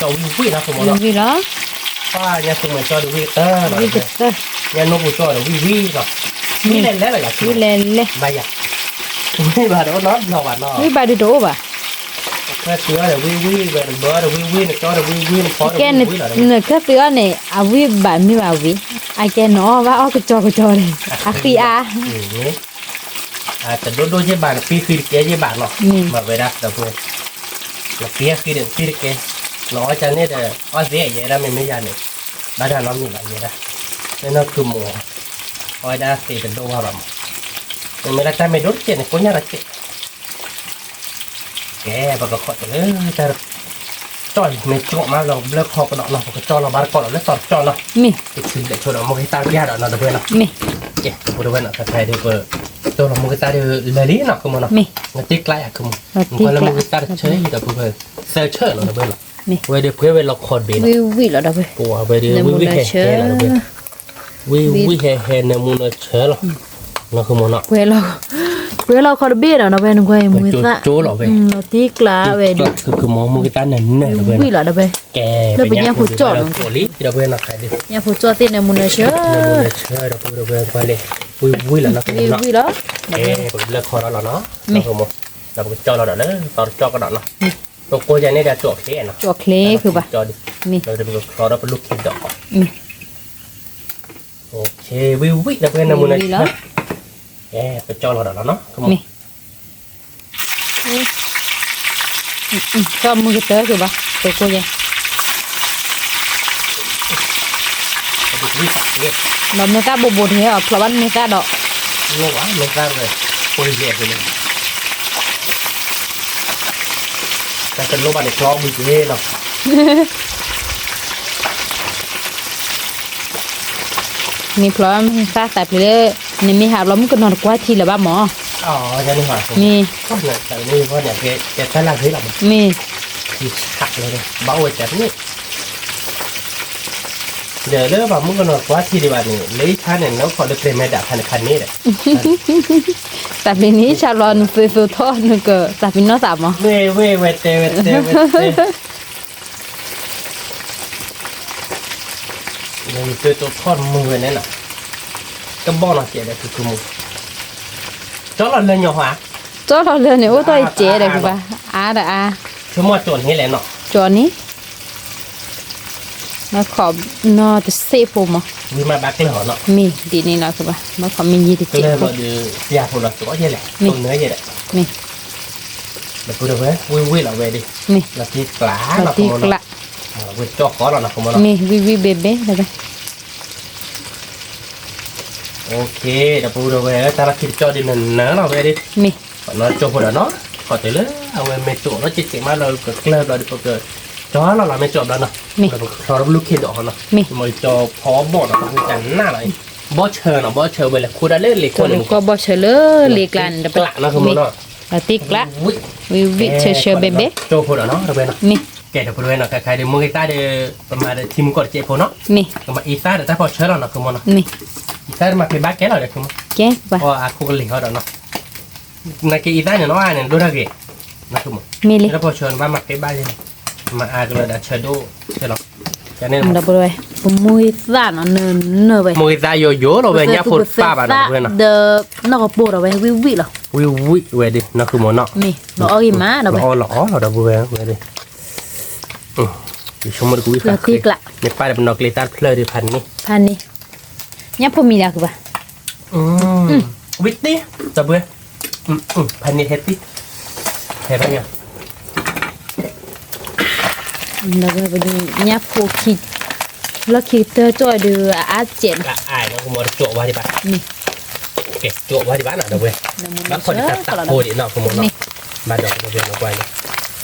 ဝံၣ်လီၤ, ပှၤညၣ်ဖိမ့ၢ်ကၠီၣ်ဒီးဝံၣ်ကတၢၢ်လီၤ, ဝံၣ်ကတၢၢ်, ညၣ်နိဖိကၠီၣ်ဒီးဝံၣ်ဝံၣ်လီၤ, ဝံၣ်လဲၤလဲၤလီၤ, ဝံၣ်လဲၤလဲၤ, ဘၣ်ယၤ, ဝံၣ်ဘၣ်ဒီးအိၣ်နီတဘျီဘၣ်နီၤ, ဝံၣ်ဘၣ်ဒုးတအိၣ်ဘၣ်, နခၢၣ်သုးအီၤဒီးဝံၣ်ဝံၣ်, နဘၢဒီးဝံၣ်ဝံၣ်, နကၠီၣ်ဒီးဝံၣ်ဝံၣ်, နဖီဒီးဝံၣ်ဝံၣ်လီၤ, နခၢၣ်သုးအီၤန့ၣ် အဝံၣ်ဘၣ်မ့ၢ်ဘၣ်ဝံၣ်, အကဲနအီၣ်ဘၣ်အီၣ်ကစီကစီဒီး, အဃံအါ တဒိၣ်ဒိၣ်ယ့ၢ်ဘၣ်, နပံဃံတကဲယ့ၢ်ဘၣ်နီၤ, မ့ၢ်ဝဲဒၣ်ဒီပုၢ်ဝဲၢ်, နပံဃံဒီးနပံတကဲ, နအီၣ်ကန့ၣ်ဒီး အီၣ်သ့ယဲဒၣ်မ့မ့ၢ်ယၤန့ၣ်, ဘၣ်တၢ်နီတမံၤဘၣ်ယဲဒၣ်, လၢနီၢ်ခုမိၢ်, အီၣ်ဝဲဒၣ်သ့တဒိၣ်ဘၣ်ဘၣ်မး, မ့မ့ၢ်လၢတၢ်မ့ၢ်ဒိၣ်တကဲးန့ၣ် ကိညၣ်တကဲး ကဲ ပကခိးတုၤလၢတၢ်ကၠီၣ်အံၤ မ့ၢ်ကၠီၣ်မးလီၤ ဘျၢခီကဒီးနီၤ ပကကၠီၣ်လီၤဘၣ်တကိးဒီးလၢသီတကၠီၣ်နီၤ, မ့ၢ် ပဆံးဘျဲးဆိဒီး မိၢ်က့ၤသၣ်တပျၢ်ဒီးနီၤ ဒီပုၢ်ဝဲၢ်နီၤ, မ့ၢ် ကဲ ဒီပုၢ်ဝဲၢ်နီၤ ခဲခဲဒီး ပကတီၢ်လီၤမိၢ်က့ၤသၣ်ဒီးလၢာ်လံနီၤ ကမိၢ်နီၤ, မ့ၢ် နတ့ကျါယၤ ကမိၢ် နကွၢ်လၢမိၢ်က့ၤသၣ်တဆၢအံၤဒီး ပကသၢဆၢနီၤ ဒီပုၢ်ဝဲၢ်နီၤ, ဝဲဒီးပှဲၤဝဲလီၤခီတဘ့ၣ်နီၤ, ဝံၣ်ဝံၣ်လီၤဒီပုၢ်ဝဲၢ်, ဝဲဒီးဝံၣ်ဝံၣ်ဟဲဟဲလီၤဒီပုၢ်ဝဲၢ် ဝံၣ်ဝံၣ်ဟဲဟဲနၢမူနၢဆၢလီၤ, နီၤ ကမိၢ်နီၤ, ပှဲၤလီၤခီတဘ့ၣ်ဒီး ဒီပုၢ်ဝဲၢ် နကွၢ်မိၢ်က့ၤသၣ် လီၤတ့ကျါဝဲဒီး ကမိၢ် မိၢ်က့ၤသၣ်နၢနၢဒီပုၢ်ဝဲၢ်နီၤ, ဝံၣ်လီၤဒီပုၢ်ဝဲၢ်, ကဲ လၢပညၣ်ဖိကၠီၣ်နီၤ လံဒီပုၢ်ဝဲၢ်နီၤ, ညၣ်ဖိကၠီၣ်သ့ၣ်နၢမူနၢဆၢ, နၢမူနၢဆၢဒီပုၢ်ဝဲၢ် ကွၢ်လံ, ဝံၣ်ဝံၣ်လီၤနီၤ ကမိၢ်နီၤ, ဝံၣ်ဝံၣ်လီၤ, ကဲ ပကဘျၢခီဒီးလီၤနီၤ, နီၤ ကမိၢ်, ဒီးပကကၠီၣ်လီၤဒီးလၢသီတကၠီၣ်ကဒီးနီၤ, ပကိးယၤန့ၣ်ဒီးကၠီၣ်ချ့နီၤ, ကၠီၣ်ချ့ ခုဘၣ်, ဒီးပကဖျီဒီးပလူၤခံဒီး ဝံၣ်ဝံၣ်လီၤ, ကဲ ပကၠီၣ်လီၤဒီးလီၤနီၤ, မ့ၢ်, ကၠီၣ်မုၢ်ကတၢၢ်က့ၤဘၣ် တိကိးယဲ, ဒီးမဲာ်သၣ်ဘိးဘိးတဟဲအီၤ ဖျီဘၣ်မဲာ်သၣ်ဒီး, မဲာ်သၣ်ဝဲ, ပှ့ၤလဲၣ်န့ၣ်, တၢ်တလိၣ်ဘၣ်န့ၣ် ဖျီဘၣ်က့ၤလီၤ မ့ၢ်ဖျီဘၣ်မ့ၢ်သၣ်သးပျ့ၤလၢ, နမ့ၢ်ဟးဘျီမုၣ်ကနီၤတကွၢ်ထံလၢၤဘၣ်မၢ်, မ့ၢ်, မ့ၢ်, ဒီးလၢပှၤမုၣ်ကနီၤတကွၢ်ထံဒံးဘၣ်န့ၣ် လၢယဆါန့ၣ် နအိၣ်ခိးလၢကျဲမဲာ်ဒၣ်ဖးန့ၣ်ဖးန့ၣ်ဒီး, သးပျ့ၤန့ၣ် ယဆါဘျီနသုသိးထီၣ် နကသးပ့ၤနီၣ်သးမၢ်, မ့ၢ်ဝဲတဲဝဲတဲဝဲတဲ နသုသိးထီၣ်မုာ်ဝဲန့ၣ်နီၤ, တဘီၣ်နီၤကဲးဒီး ကမိၢ်, ကၠီလီၤလၢညါဟါ, ကၠီလီၤလၢန့ၣ် အိၣ်တ့ၢ်ကဲးဒီးကဘၣ်, အါဒီးအါ, ဆိကမိၣ်ကၠီန့ၣ်လဲၣ်နီၤ, ကၠီန့ၣ်, ဘၣ်ခိးနီၤတစ့ၢ်ဖိမၢ်, ဝံၤမးဘၣ်ကျၢၢ်ဟီနီၤ, မ့ၢ်ဒ်န့ၣ်လီၤကဘၣ်, ဘၣ်ခိးမ့ၢ်ယံၤတစ့ၢ်ဖိ, ကျၢၢ်ဘျီဒီး ပျၢ်ဖိလီၤကၠီယဲလဲၣ်, မ့ၢ်, မ့ၢ်, ဒီပုၢ်ဒီဝဲၢ် ဝံၣ်ဝံၣ်လီၤဝဲဒၣ်, မ့ၢ်, လီၤတံၢ်ကျးနီၤ လီၤတံၢ်ကျး, ဝဲကၠီဃီလီၤနီၤ ကမိၢ်နီၤ, မ့ၢ် ဝံၣ်ဝံၣ်ဘဲဘဲ ဒီပုၢ်ဝဲၢ်, ဒီပုၢ်ဒီဝဲၢ် တၢ်လီၢ်ခံတကၠီဒ်နနၢလီၤဝဲဒၣ်, မ့ၢ်, ပနီၢ်ကၠီဖိဒီးနီၤ, ခီတုၤလၢ အဝဲမ့ၢ်ကၠီလီၤကဲးကဲးမးလီၤ ကကျၢၢ်ဘျီဒီး ပကကၠီလီၤလီၤ မ့ၢ်ကၠီဘျီနီၤ, မ့ၢ်, ဒီးပကဖျီထီၣ်ပလူၤခ့ဒီးနီၤ, မ့ၢ်, မ့ၢ်ကၠီဖီဘီၣ်နီၤ ပကကနၣ်လီၤ, ဘီၣ်ဆၢနီၤ ဘီၣ်ဆၢဝဲလဲၤခိၣ်ဒၣ်လၢလ့ခိၣ်န့ၣ်, ဘီၣ်ဆၢလၢလ့ကျါန့ၣ် ဒီပုၢ်ဝဲၢ်, လီၤတံၢ်ကျး, ဝံၣ်ဝံၣ်ဆၢဆၢဘဲဘဲ, ကၠီဖိဒီးနီၤ ဒီပုၢ်ဝဲၢ်နီၤ, မ့ၢ်, ကဲ ဒီပုၢ်ဒီဝဲၢ်နီၤ ခဲခဲဒီး မိၢ်ဂ့ၤသၣ်ဒီး ပမၤဒီးထံမုၢ်ကီၢ်တစဲးဖိနီၤ, မ့ၢ်, ကမၤအံသၣ်ဒီးတၢ်ဖီၣ်ဆၢလီၤနီၤ ကမိၢ်နီၤ, မ့ၢ်, အံသၣ်မၤဖဲဘၣ်ကဲလီၤဒီး ကမိၢ်, ကဲ, အခိၣ်ကလံၤဟီဒီးနီၤ, နာ်က့အံသၣ်န့ၣ်နီၤ အါန့ၣ်ဒိၣ်တၢ်ဂ့ၤ, မ့ၢ်လံ, တၢ်ဖီၣ်ဆၢန့ၣ် ဘၣ်မၤဖဲဘၣ်လံ, မၤအါကလၢာ်ဒီးဆၢဒိၣ်ကဲလီၤ, ဒီပုၢ်ဝဲၢ်, ပမိၢ်ဂ့ၤသၣ်နီၤ နၢနၢဝဲ, မိၢ်ဂ့ၤသၣ်ယိယိလီၤဝဲ ညၣ်ဖိတပၣ်ဘၣ်နီၤ ဒီပုၢ်ဝဲၢ်နီၤ, ဒီးနီၢ်ကပိာ်ဒီးဝဲ ဝံၣ်ဝံၣ်လီၤ, ဝံၣ်ဝံၣ်ဝဲဒၣ် နီၤ ကမိၢ်နီၤ, မ့ၢ်, လီၤအီၣ်ဂ့ၤမး လီၤအီၣ်လီၤအီလီၤဒီပုၢ်ဝဲၢ်ဝဲဒၣ်, ယဆိကမိၣ်တကဝံၣ်သၣ်, မ့ၢ်ပၢ်ဒီးပနီၢ်ကျ့သၣ်တဖျၢၣ်ဒီးဖးန့ၣ်, ဖးန့ၣ်, ညၣ်ဖိမံၤလၢကဘၣ်, ဝံၣ်တ့ၢ်, ဒီပုၢ်ဝဲၢ်, ဖးန့ၣ်ဟဲတ့ၢ်, ဟဲဘၣ်ယၤ ညၣ်ဖိခံ, လီၢ်ခံကတၢၢ်ကၠီၣ်ဒုးအအါစဲးနီၤ, အါနီၤ ကမိၣ်တကၠီၣ်ဝါဒံးဘၣ်, ကၠီၣ်ဝါဒံးဘၣ်နီၤ ဒီးဝဲ, ဘၣ်ဖီၣ်ဒံးတၢ်တၢ်ဖိဒံးနီၤ ကမိၣ်နီၤ, ဘၣ်ဒီးဝဲနီၤကွၢ်န့ၣ်,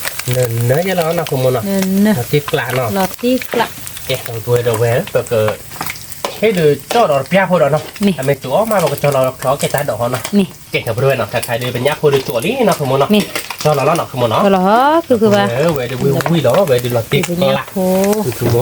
နနၢယဲလီၤနီၤ ကမိၣ်နီၤ, လီၤတံၢ်ကျးနီၤ, လီၤတံၢ်ကျး, ကဲ ဒီးဝဲဒီးဝဲ ပက ဟ့ၣ်ဒုးကၠီၣ်ဒီးတပျၢ်ဖိဒီးနီၤ, အမ့ၢ်တုၤအီၣ်မး ပကကၠီလီၤချီက့ၤတၢ်ဒိးဟီနီၤ, ကဲ ဒီးဝဲနီၤ ခဲခါဒုး ပညၣ်ဖိဒုးကၠီၣ်လံနီၤ ကမိၣ်နီၤ, ကၠီလီၤလီၤနီၤ ကမိၣ်နီၤ, ဝဲဒုးဝံၣ်ဝံၣ်လီၤ ဝဲဒုးလီၤတံၢ်ကျး, ကမိၣ်ကပာ်ဒီးလ့တ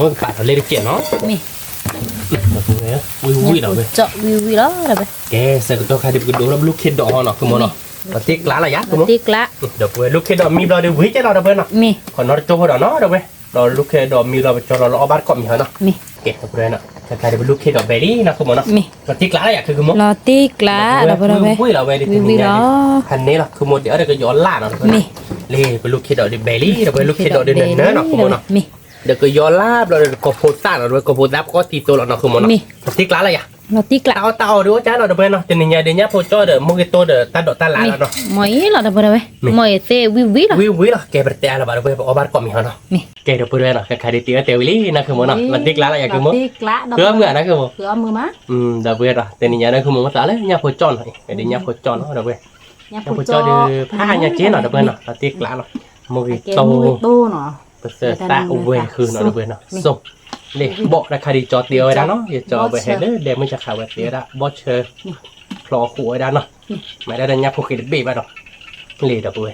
ကဲးနီၤ ဝံၣ်ဝံၣ်လီၤဝဲ, ကဲ ဆၢကတီၢ်ခါဒုး ပကဒိးထီၣ်ပလူၢ်ခ့ဒိးဟီနီၤ ကမိၣ်နီၤ, လီၤတံၢ်ကျးလီၤယၤ ကမိၣ်, ဒီးပလူၢ်ခ့ဒိးမံဘျီဒုး ဝံၤကဲလီၤ ဒီးဝဲနီၤ, ခီနီတကၠီၢ်ဖိဒီးနီၤ ဒီးဝဲ, ဒီးလူၢ်ခ့ဒိးမံဘျီ ပကၠီလီၤလၢအီၣ်ဘၣ်တကိးမံၤဟီနီၤ, ကဲ ဒီးဝဲနီၤ ခဲခါဒုး ပလူၢ်ခ့ဒိးဘဲလံနီၤ ကမိၣ်နီၤ, လီၤတံၢ်ကျးလီၤယၤ ကမိၣ်, လီၤတံၢ်ကျး ဒီးဝဲ ဝံၣ်ဝံၣ်လီၤဝဲဒုး ဖဲန့ၣ်လီၤ ခမိၣ်ဒုးအီၣ်ဒီးကယီၤလၢ်နီၤ လံ ပလူၢ်ခ့ဒိးဒုးဘဲလံ ဒီးဝဲလူၢ်ခ့ဒိးဒုးနၢၤနီၤ ကမိၣ်နီၤ, ဒီးကယီၤလၢ်ဘျီဒီး ကီၢ်ဖိသၣ်နီၤ ဒီးဝဲကီၢ်ဖိသၣ်ဖီၣ်သံသိလီၤနီၤ ကမိၣ်နီၤ, လီၤတံၢ်ကျးလီၤယၤ, တၢ်အီၣ်တၢ်အီဒုးအိၣ်ကၢလီၤ ဒီးဝဲနီၤ, တနံၤညါဒုး ညၣ်ဖိကၠီဒီး မိၢ်ဂ့ၤတိဒီး တၢ်ဒိးတၢ်လၢ်လီၤနီၤ, မ့ၢ်အံၤလီၤ ဒီးဝဲ, မ့ၢ်အံၤသ့ၣ် ဝံၣ်ဝံၣ်လီၤ, ဝံၣ်ဝံၣ်လီၤ ကဲ ပတတဲအါလၢၤဘၣ် ဒီးဝဲ ပအီၣ်ဘၣ်တကိးမံၤဟီနီၤ, ကဲ ဒီးဝဲနီၤ ခဲခါဒုး တ့အီၣ်တဲဝံၤလံနီၤ ကမိၣ်နီၤ, လီၤတံၢ်ကျးလီၤယၤ ကမိၣ်, ကမုာ်နီၤ ကမိၣ်, ဒီးဝဲဒီး တနံၤညါနီၤ ကမိၣ် မ့ၢ်သးလၢညၣ်ဖိကၠီနီၤ ဒုးညၣ်ဖိကၠီနီၤ ဒီးဝဲ, ညၣ်ဖိကၠီဒုး ဖးညါက့နီၤ ဒီးဝဲနီၤ လီၤတံၢ်ကျးလီၤ, မိၢ်ဂ့ၤတိ ပသၢသၣ်အိၣ်ဝဲဃုာ်နီၤ ဒီးဝဲနီၤ စိၢ်, လ့ၣ်ဘီၣ်တၢ်ခါဒုး ကၠီတ့အီၣ်ဝဲဒၣ်နီၤ, ယကၠီဝဲဟဲလၢဒဲမုၢ်စၢ်ခးဝဲတ့ဝဲဒၣ် ဘီၣ်ဆၢ ဖျီဃိးဝဲဒၣ်နီၤ, မၤဒၣ်ဒီးညၣ်ဖိဃ့တဘ့ၣ်ဘၣ်ဒီး, လ့ၣ်ဒီးဝဲ,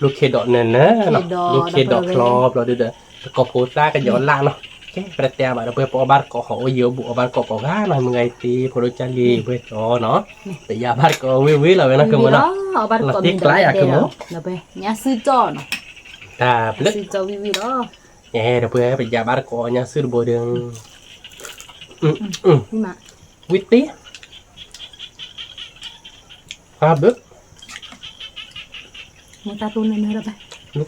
လူၢ်ခ့ဒိးနၢၤနၢၤနီၤ, လူၢ်ခ့ဒိးဖျီဖျီဒုးဒီး, ပကီၢ်ဖိသၣ်ကယီၤလၢ်နီၤ, ကဲ ပတတဲဘၣ်ဒီးဝဲ ပအီၣ်ဘၣ်တကိးဟီၣ်အိၣ်ယံၤအိၣ်ဘူး အီၣ်ဘၣ်တကိးကိးဂၤနီၤ မုၢ်ဂၤအံၤတ့ဖိဒိၣ်ကၢ်လံၤဝဲကၠီနီၤ, ပယါဘၣ်တကိးဝံၣ်ဝံၣ်လီၤဝဲနီၤ ကမိၣ်နီၤ, လီၤတံၢ်ကျးယၤ ကမိၣ်, ညၣ်စုၣ်ကၠီနီၤ, တၢ်ဘျုး, ဒီးဝဲ ပယါဘၣ်တကိးညၣ်စုၣ်တဘိဒီး, ဝံၣ်တံၢ်, တၢ်ဘျုး, လူၢ်ခ့သၣ်, ဝံၣ်မး ဒီးဝဲ ဘီၣ်ဘီၣ်ဒံးလီၤနီၤ,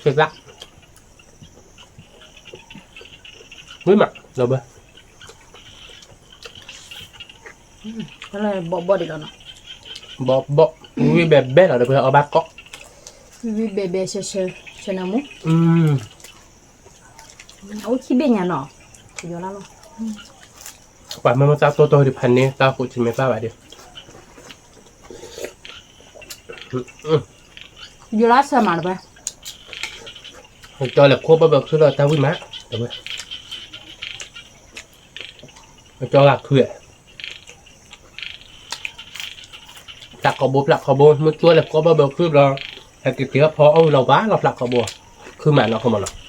ဘီၣ်ဘီၣ်, ဝံၣ်ဝံၣ်ဘဲဘဲလီၤ ဒီးဝဲအီၣ်ဘၣ်တကိး, ဝံၣ်ဝံၣ်ဘဲဘဲဆၢဆၢ, ဆၢနၢမူ, အအိၣ်ခံဘ့ၣ်ညါနီၤ, ယီၤလၢ်လီၤ, ပှၤမ့ၢ်မ့ၢ်တၢ်တိၢ်တိၢ်ဒံးဖးန့ၢ် တၢ်ဃိးဆံမ့ၢ်ပၢ်ဘၣ်ဒီး ယီၤလၢ်ဆၢမးတပှဲၤ, ကၠီလဲၤခိၣ်ဘၣ်ဘၣ်ခုၣ်လီၤတၢ်ဝံၣ်မး, တပှဲၤ, ကၠီဂၤခုၣ်, ဖျးခီဘိ ဖျးခီဘိ မ့ၢ်ကၠီလဲၤခိၣ်ဘၣ်ဘၣ်ခုၣ်ဘျီ, ဟဲက့ၤက့ၤဖီအီၣ်ဝံၤလီၤဝါလီၤဖျးခီဘိ, ခုၣ်မးနီၤ ခိၣ်မးနီၤ,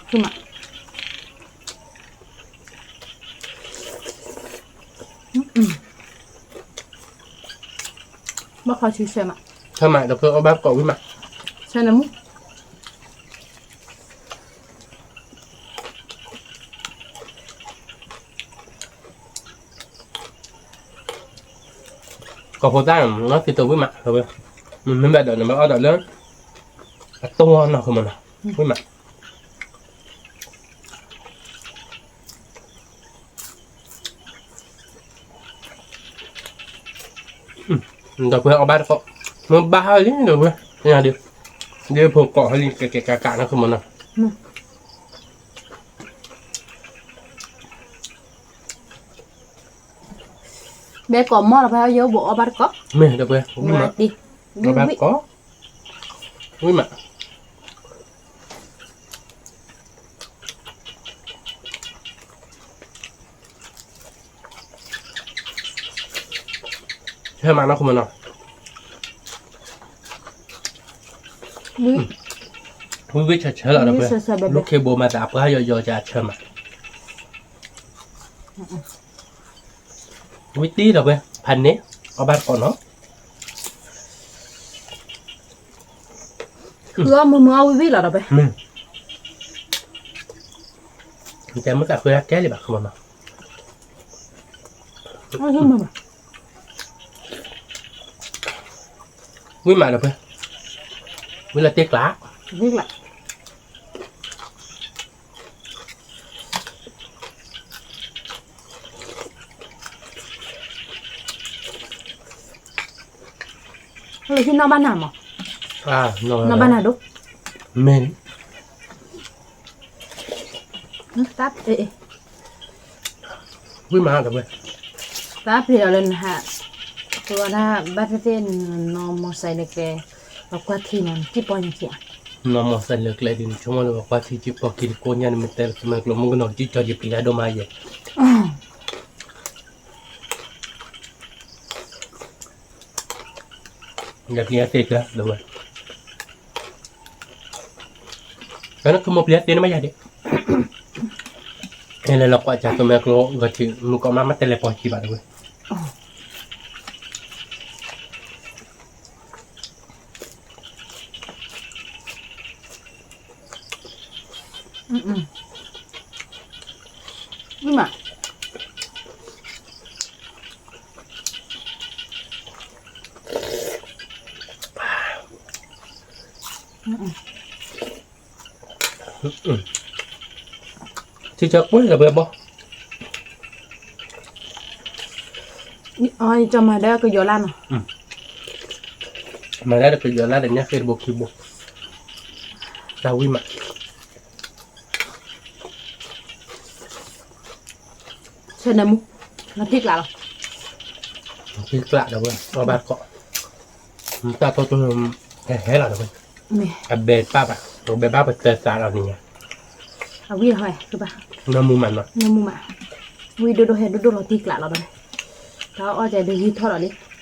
ဘၣ်ခီဆူဆၢမး, ဆၢမး ဒီးဖဲအီၣ်ဘၣ်ကိးဝံၣ်မး, ဆၢနၢမူ ကီၢ်ဖိသၣ်န့ၣ် နီၢ်သံတိၤဝံၣ်မး, မ့မ့ၢ်ဘၣ်ဒီး နဘၣ်အီၣ်ဒီးလၢ အတိၢ်နီၢ်ခိမးနီၤ, ဝံၣ်မး, ဒီးပှဲၤအီၣ်ဘၣ်တကိး, မ့ၢ်ဘၣ်ဟီလံဒီးပှဲၤ, ဒ်ဖိကိးဟီလံ ကဲကဲကးကးနီၢ်ခိမးနီၤ. ဘဲကိးမီၢ်လီၤဖဲယိဘိးအီၣ်ဘၣ်တကိး, မ့ၢ်ဒီးပှဲၤ, ဝံၣ်မး, အီၣ်ဘၣ်တကိး, ဝံၣ်မး, ဆၢမးနီၢ်ခိမးနီၤ, ဝံၣ်ဝံၣ်ဆၢဆၢလီၤဒီးပှဲၤ, လူၢ်ခ့ဘိမၤသးအပှၢ်ယီၤယီၤကဆၢမး. ဝံၣ်တံၢ်ဒီးပှဲၤ ဖးန့ၣ် အီၣ်ဘၣ်တကိးနီၤ. ဃုအီၣ်မုာ်မုာ်အီၣ်ဝံၣ်ဝံၣ်လီၤဒီးပှဲၤ, မ့ၢ်, တဲမ့ၢ်တၢ်ဃုတၢ်ကဲလံဘၣ် ခိမးနီၤ. ဝံၣ်မးဒီးပှဲၤ, ဝံၣ်လၢတ့ကျး, တ့ကျး. ဟဲလၢဟံၣ်နီၢ်ဘၣ်နၤမး, နီၢ်ဘၣ်နၤဒိၣ်, မ့ၢ်, တၢ်, အ့ၣ်, ဝံၣ်မးဒီးဝဲ, သးပျံၤဒီးလၢနဟး, ပဝဲဒၣ်ဘၣ်သ့ၣ်သ့ၣ် နီၢ်မီၢ်စဲးလၢကျဲ, ပကွၢ်ထံနီၤ နစံၣ်ပီညါခံဧါ, နီၢ်မီၢ်စဲးလၢကျဲဒ်နဆိကမိၣ်လၢပကွၢ်ထံစံၣ်ပီခံတကိးညါန့ၣ် မ့ၢ်တဲလၢကမၢကျိၤမုၣ်ကနီၤ ကစံၣ်ကၠီယပျံၤတၢ်ဒိၣ်မးယဲၢ် ယပျံၤအသ့ကျၢၤလၢဝဲ, လၢနခမပျံၤအသ့န့ၣ်မးယၤဒၣ်, အဲၣ်လၢလီၤကွၢ်စၢ်ကမၢကျိၤဂီၤထံး မုၢ်ကီၢ်မး မ့ၢ်တဲလဲၤပီၢ်စံၣ်ဘၣ်တဝဲ မး ထံဆၢကွၢ်လၢပှဲၤဘီ, အကမၤဒၢကယီၤလၢ်နီၤ, မၤဒၢတကယီၤလၢ်ဒီး ညၣ်ဃ့တဘိခံဘိ, တၢ်ဝံၣ်မး ဆဲးနၢမူ, နထံကျးလီၤ, နထံကျးဒီးဝဲ အီၣ်ဘၣ်တကိး, တၢ်တိၢ်တိၢ် ဟဲဟဲလီၤဒီးဝဲ, အဘဲပၢ်ဘၣ်, အဘဲဘၣ်ပတၢ်သးလီၤန့ၣ်ညါ, အဝံၣ်လီၤဟဲ, နၢမူမးနီၤ, နၢမူမး, ဝံၣ်ဒိၣ်ဒိၣ်ဟဲဒိၣ်ဒိၣ်လီၤထံကျးလီၤဒီးဝဲ, တၢ်အီၣ်ကဲဒုးဂံၢ်ထီၣ်လီၤ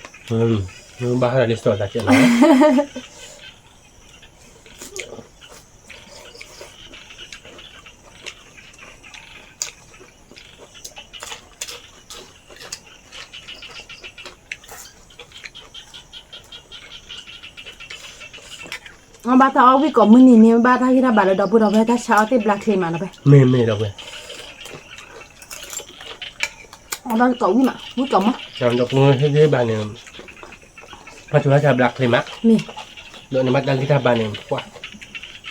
လံ, ဘၣ်ဟဲလီၤလံစီၤတၢ်ကဲလီၤ ဘၣ်တၢ်အီၣ်ဝံၣ်ကိးမုၢ်နံၤန့ၣ် ဘၣ်တၢ်ဂံၢ်တၢ်ဘါလၢဒီပုၢ်ဒီဝဲၢ် တၢ်ဆါအီၣ်သ့ၣ်ဘျါချ့မးနီၤဖဲ, မ့ၢ်မ့ၢ်ဒီးဝဲ, အီၣ်ဘၣ်ကိးဝံၣ်မး ဝံၣ်ကိးမး, ဒီပုၢ်ဝဲၢ်သ့ၣ်ဘၣ်န့ၣ် အီၣ်ဆိတၢ်ဆါဘျါချ့မး, မ့ၢ်, ဒီးန့ၣ်ဘၣ်တၢ်ဂံၢ်တၢ်ဘါန့ၣ် ပှၤ,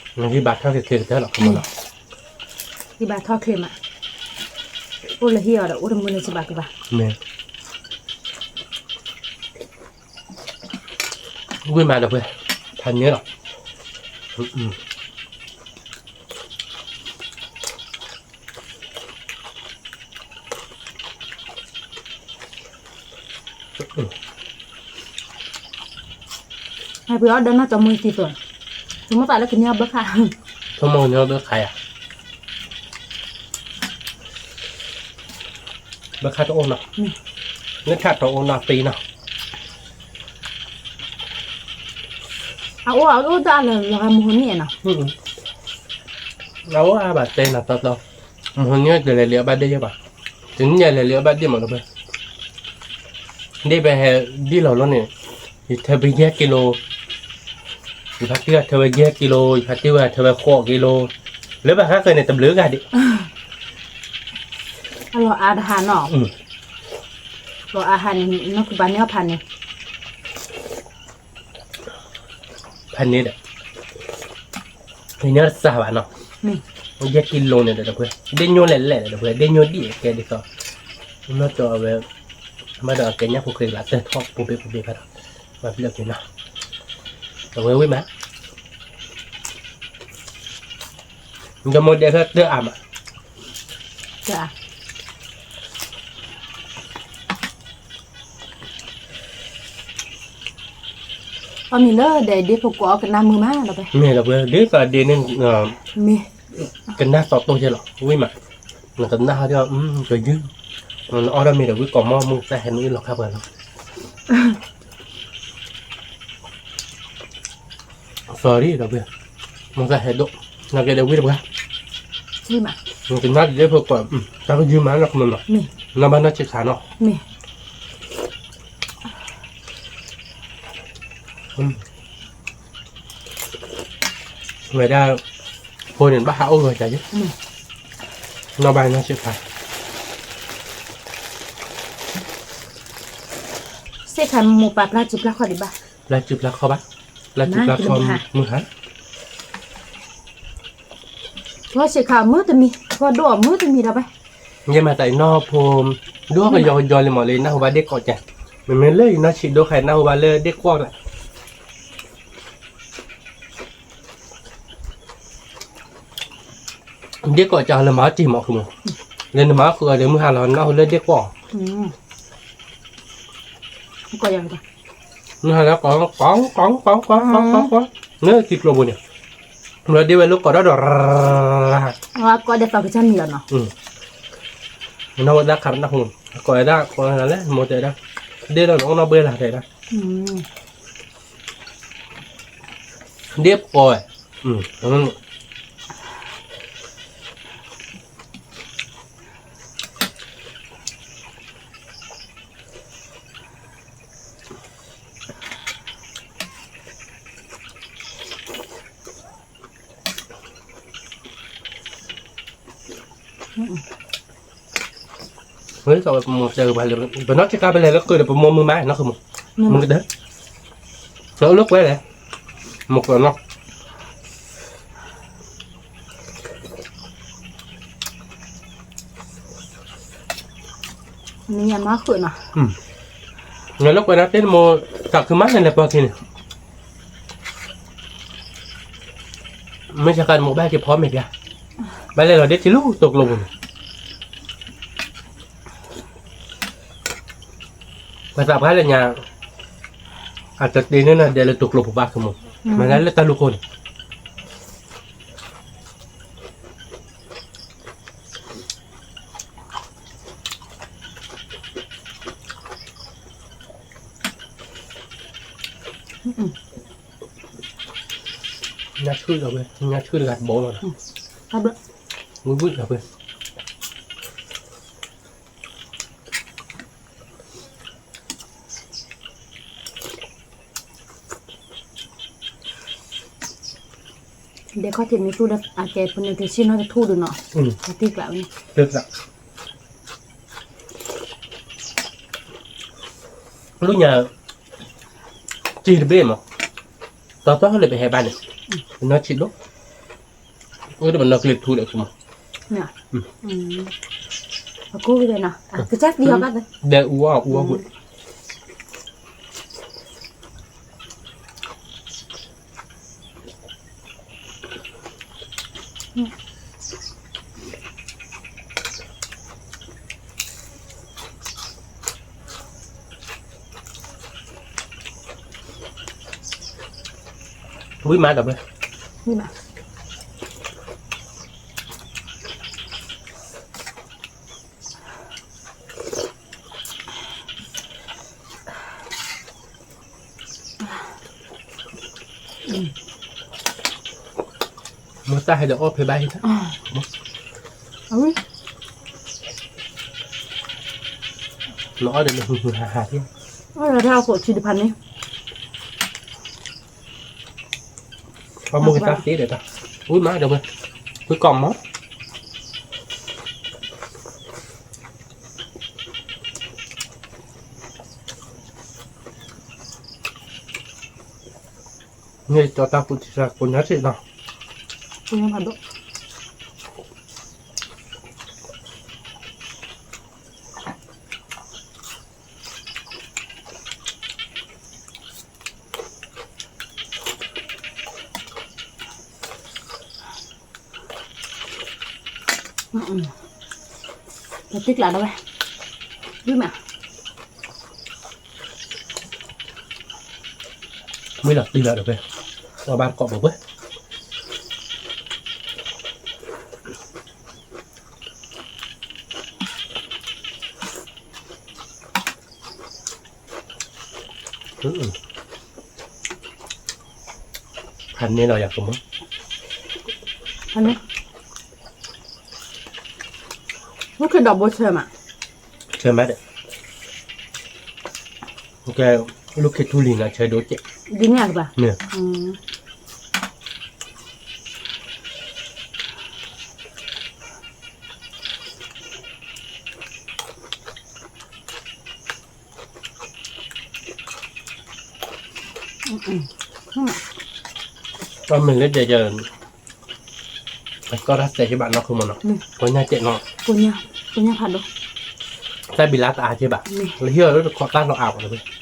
နဂံၢ်ဘါထီၣ်ချ့ချ့ကတၢၢ်လီၤ ကမီၤလီၤ, ဂံၢ်ဘါထီၣ်ချ့မး, အိၣ်လၢဟံၣ်အီၤဒီး အိၣ်တမုာ်လၢၤစံးဘၣ်ကဘၣ်, မ့ၢ် ဝံၣ်မးဒီးပှဲၤ, ဖးန့ၢ်လီၤ, ပှၤအီၣ်ဒီးနီၢ်ကၠီမူတံၤသိး, ဆိကမိၣ်သးလၢကညီဘၢခါ, ဆိကမိၣ်ကညီဘၢခါယၤ ဘၢခါတအိၣ်နီၤ, လၢထးတအိၣ်နီၤသ့နီၤ, အအိၣ်အအိၣ်တၢ်လၢလီၤဂာ်မုၢ်ဟိန့ၣ်နီၤ, အအိၣ်အါဘၣ်တဲနီၤတီတီ, မုၢ်ဟိန့ၣ်တလဲၤလံာ်အီၣ်ဘၣ်ဒ့ၣ်ယဲၢ်ဘၣ်, တနံၣ်ညါလဲၤလံာ်အီၣ်ဘၣ်ဒ့ၣ်မးလီၤဖဲ ဒ့ၣ်ဖဲဟဲဒ်လီၤလီၤန့ၣ်, ယထၢဖဲယဲၢ်ကံလိ, ယဖါတံၢ်ဝဲထၢဝဲယဲၢ်ကံလိ, ယဖါတံၢ်ဝဲထၢဝဲဃိးကံလိ, လၢဘၣ်ဃးဃဲန့ၣ် တဘျုးဂၤဒံး, အလီၤအါတဟါနီၤ, လီၤအါဟါန့ၣ် နီၢ်ကူဘါန့ၢ်အီၣ်ဖးန့ၣ်, ဖးန့ၣ်ဒီး န့ၢ်တစှၤဘၣ်နီၤ, ယဲၢ်ကံလိန့ၣ်ဒီးတပှဲၤ ဒ့ၣ်ညိၣ်လဲၣ်လဲၣ်ဒီးတပှဲၤ ဒ့ၣ်ညိၣ်ဒံၣ်အကဲဒ်သိး, နီၢ်ကၠီအဝဲ, ဘၣ်ဒီးအကဲညၣ်ဖိဃ့ကလးတၢၢ်ထီၣ်ပူၤဘ့ၣ်ပူၤဘ့ၣ်ဖးဒီး, မၤပျံၤအီၤက့ၤနီၤ, အဝဲဝံၣ်မး ဒီးမိၢ်ဒဲးဖဲတၢ်အါမး, တၢ်အါ, အီၣ်မ့ၤလၢဒဲးဒ့ဖိကိးအီၣ်ကနၣ်မုာ်မးဒီးဖဲ, မ့ၢ်ဒီးဖဲ ဒ်သိးဒ့န့ၣ်, မ့ၢ်, ကနၣ်သီတိၢ်ယဲၢ်လီၤ ဝံၣ်မး, နကနၣ်ဟီဒီး, ကယုၢ်, နအီၣ်ဒီးမ့ၤဒီးဝံၣ်ကိးမီၢ်မုၢ်သၣ်ဟဲနုာ်လီၤခါပှၤလီၤ sorry ဒီးဝဲ, မုၢ်သၣ်ဟဲဒိၣ်, နကဲဒီးဝံၣ်တပှၤ, နကနၣ်ဒ်ဒ့ဖိကိး, တၢ်ကယုၢ်မးနီၤကမီၤနီၤ, နီၢ်ဘၣ်နီၢ်ဆံးခါနီၤ, ဝဲဒၣ်, ဖိန့ၣ်ဘၣ်ဟးအိၣ်ဂီၤကယဲၢ်, နီၢ်ဘၣ်နီၢ်ဆံးခါ, ဆံးခါမိၢ်ပၢ်ပျၢ်စုပျၢ်ခီၣ်ဒံးဘၣ်, ပျၢ်စုပျၢ်ခီၣ်ဘၣ်, ပျၢ်စုပျၢ်ခီၣ်မုၢ်ဟါ ဂီၢ်ဆံးခါမုၢ်တမံၤ, ဂီၢ်ဒိၣ်အီၤမုၢ်တမံၤဒီးဖဲ, ယဲမၤသးအံၤနီၢ်ဖိ, ဒိၣ်ကယီကယီလံမးလၢနၢ်ဟူဘၣ်ဒ့ၣ်ကိးကဲ, မ့မ့ၢ်လၢယနီၢ်ဆံးဒိၣ်ခါအံၤနၢ်ဟူဘၣ်လၢဒ့ၣ်ကွီၢ်ကျါ, ဒ့ၣ်ကိးကဲလၢမၤအီၣ်တံၢ်မးဃုမး, လၢနမၤဃုာ်အီၤဒီး မုၢ်ဟါလီၤနၢ်ဟူလၢဒ့ၣ်ကွီၢ်, မုၢ်ဟါလီၤ ကီကီကီကီကီ, နၢ်ထံကျိပူၤန့ၣ်, လီၤဒ့ၣ်ဝဲလၢကီၢ်ဒီဒီး, ကီၢ်ဒဲးသီကစၢ်မံၤလီၤနီၤ, နဝဲဒၣ်ခးနၢ်ဟူ, ကီၢ်ဝဲဒၣ်ကီၢ်လၢမိၢ်တဲဒၣ်, ဒ့ၣ်လီၤနအိၣ်နီၢ်ဘှဲလၢတဲဒၣ်, ဒ့ၣ်ပီဝဲ ဝဲပမိၢ်တဲပှၤလၢ ပနီၢ်ဆံးခါပလဲၤလၢကုၢ်ဒီး ပမိၢ်မုၢ်မါနီၢ်ခီမုၢ်, မုၢ်ကတၢၢ်, လၢအိၣ်လၢကွဲလဲၣ်, မုၢ်ကနီၢ် နံၤညါမၤဃုာ်နီၤ, နလၢကွဲးနၤသ့ၣ်နမိၢ်, သးခုမးန့ၣ်လဲၤပှၤက့ၤန့ၣ်, မ့ၢ်ဆါခါနမိၢ်ဘၣ်က့ၤဖီမ့ၤပျါ, ဘၣ်လဲၤလီၤဒ့ထံလူတိာ်ကျိပူၤန့ၣ်, ပှၤသးပှၢ်လၢညါ, အတတ့န့ၢ်နၤဒဲးလၢတိာ်ကျိပူၤဘၣ်ကမူ, မ့ၢ်လၢတၢ်လူၢ်ခိၣ်န့ၣ် ညါဆှုၣ်လီၤဝဲ, ညါဆှုၣ်တဂၤတဘိလီၤ, ဝံၣ်ဝံၣ်လီၤဝဲ, ဒဲခီၣ်ထံးမ့ၢ်သူၣ်ဒီး အကဲပနက့ၤဆ့ၣ်နီၤတထူၣ်ဒုးနီၤ, အတံၢ်ကျးဝဲန့ၣ်, လၢညါ, စံၣ်တဘ့ၣ်မး, တီတီလၢပဟဲဘၣ်န့ၣ်, ပနီၢ်ဆံးဒိၣ်, အိၣ်ဒီးပနီၢ်ကျ့ထူဒီးကမး, အကိးဝဲနီၤ, ကစၢ်သံအီၤဘၣ်, ဒဲအူအီၣ်အူအီၣ်ဝဲ ဝံၣ်မးဒီးဝဲ, ဝံၣ်မး မ့ၢ်တၢ်ဟဲဒီးအီၣ်ဖဲဘၣ်ဟံၣ်, နအီၣ်ဒီးနဟူဟူဟးဟး, အီၣ်ဒီးတၢ်အခိၣ်ထံတဖၣ်န့ၣ်, ပှၤမိၢ်ကတၢ်သ့ဒီးတၢ်, ဝံၣ်မးဒီးဝဲ, ဝံၣ်ကီၢ်မး န့ၣ်ကၠီတၢ်ကူၣ်ထံစၢ်ကိးညါထံးနီၤ, ကိးညါဖးဒိၣ်, ပတံၢ်ကျးဒီးဝဲ, ဝံၣ်မး မ့ၢ်လီၤတံၢ်လီၤဒီးဖဲ, ပှၤဘၣ်တကိးပှၤပှဲၤ, ဖးန့ၢ်လီၤယၤကမီၤ, ဖးန့ၢ်, မ့ၢ်ကဒီးဘိဆၢမး, ဆၢမးဒီး, ကဲ, လူၢ်ခ့ထူလံၤနီၤ ဆၢဒိၣ်ကဲး, ဒ်န့ၣ်ကဘၣ်, အမ့ၢ်လၢဒဲးက, ကီၢ်တၢ်စဲးကဘၣ်နီၢ်ခိမ့ၢ်နီၤ, ကိးညါကဲးနီၤ, ကိးညါဖးဒိၣ်, တၢ်ဘံလါတအါကဲဘၣ်, လၢဟံၣ်အီၤလၢတခီတၢ်လီၤအါဘၣ်လၢ, အ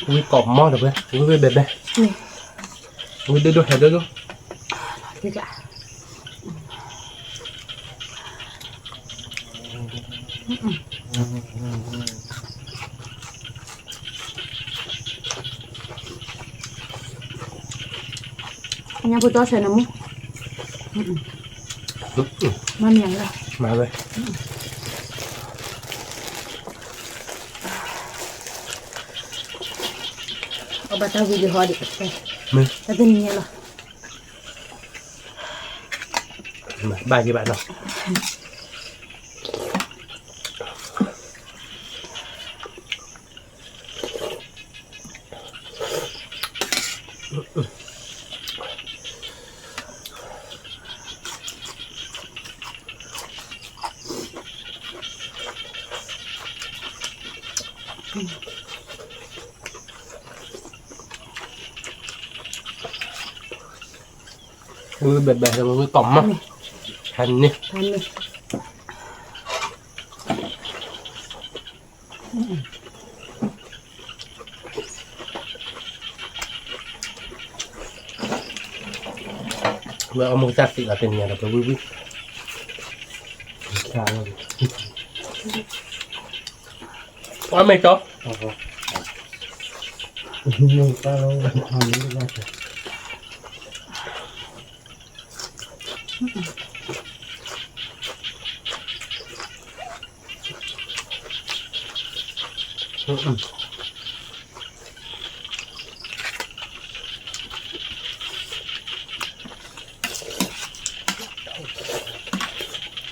ဝံကိးမီၢ်တဝဲ ဝံဝံဘဲဘဲ ဝံဒိၣ်ဒိၣ်ဟဲဒိၣ်ဒိၣ် ညၣ်ဖိတီဆဲးနမူ မၤမံၤလၢ မၤဝဲ အဘၣ်တၢ်ဝံၤဒံးဟီဒံး တၢ်တနံၤညါလီၤ ဘၣ်က့ၤဘၣ်နီၤ ဝံဘဲဘဲ ဝံကိးမီၢ် ဖဲန့ၣ် ဝဲအမိၢ်တၢ်သံလီၤတနံၤဒီး ပဝံဝံ အီၣ်မ့ၤကီ က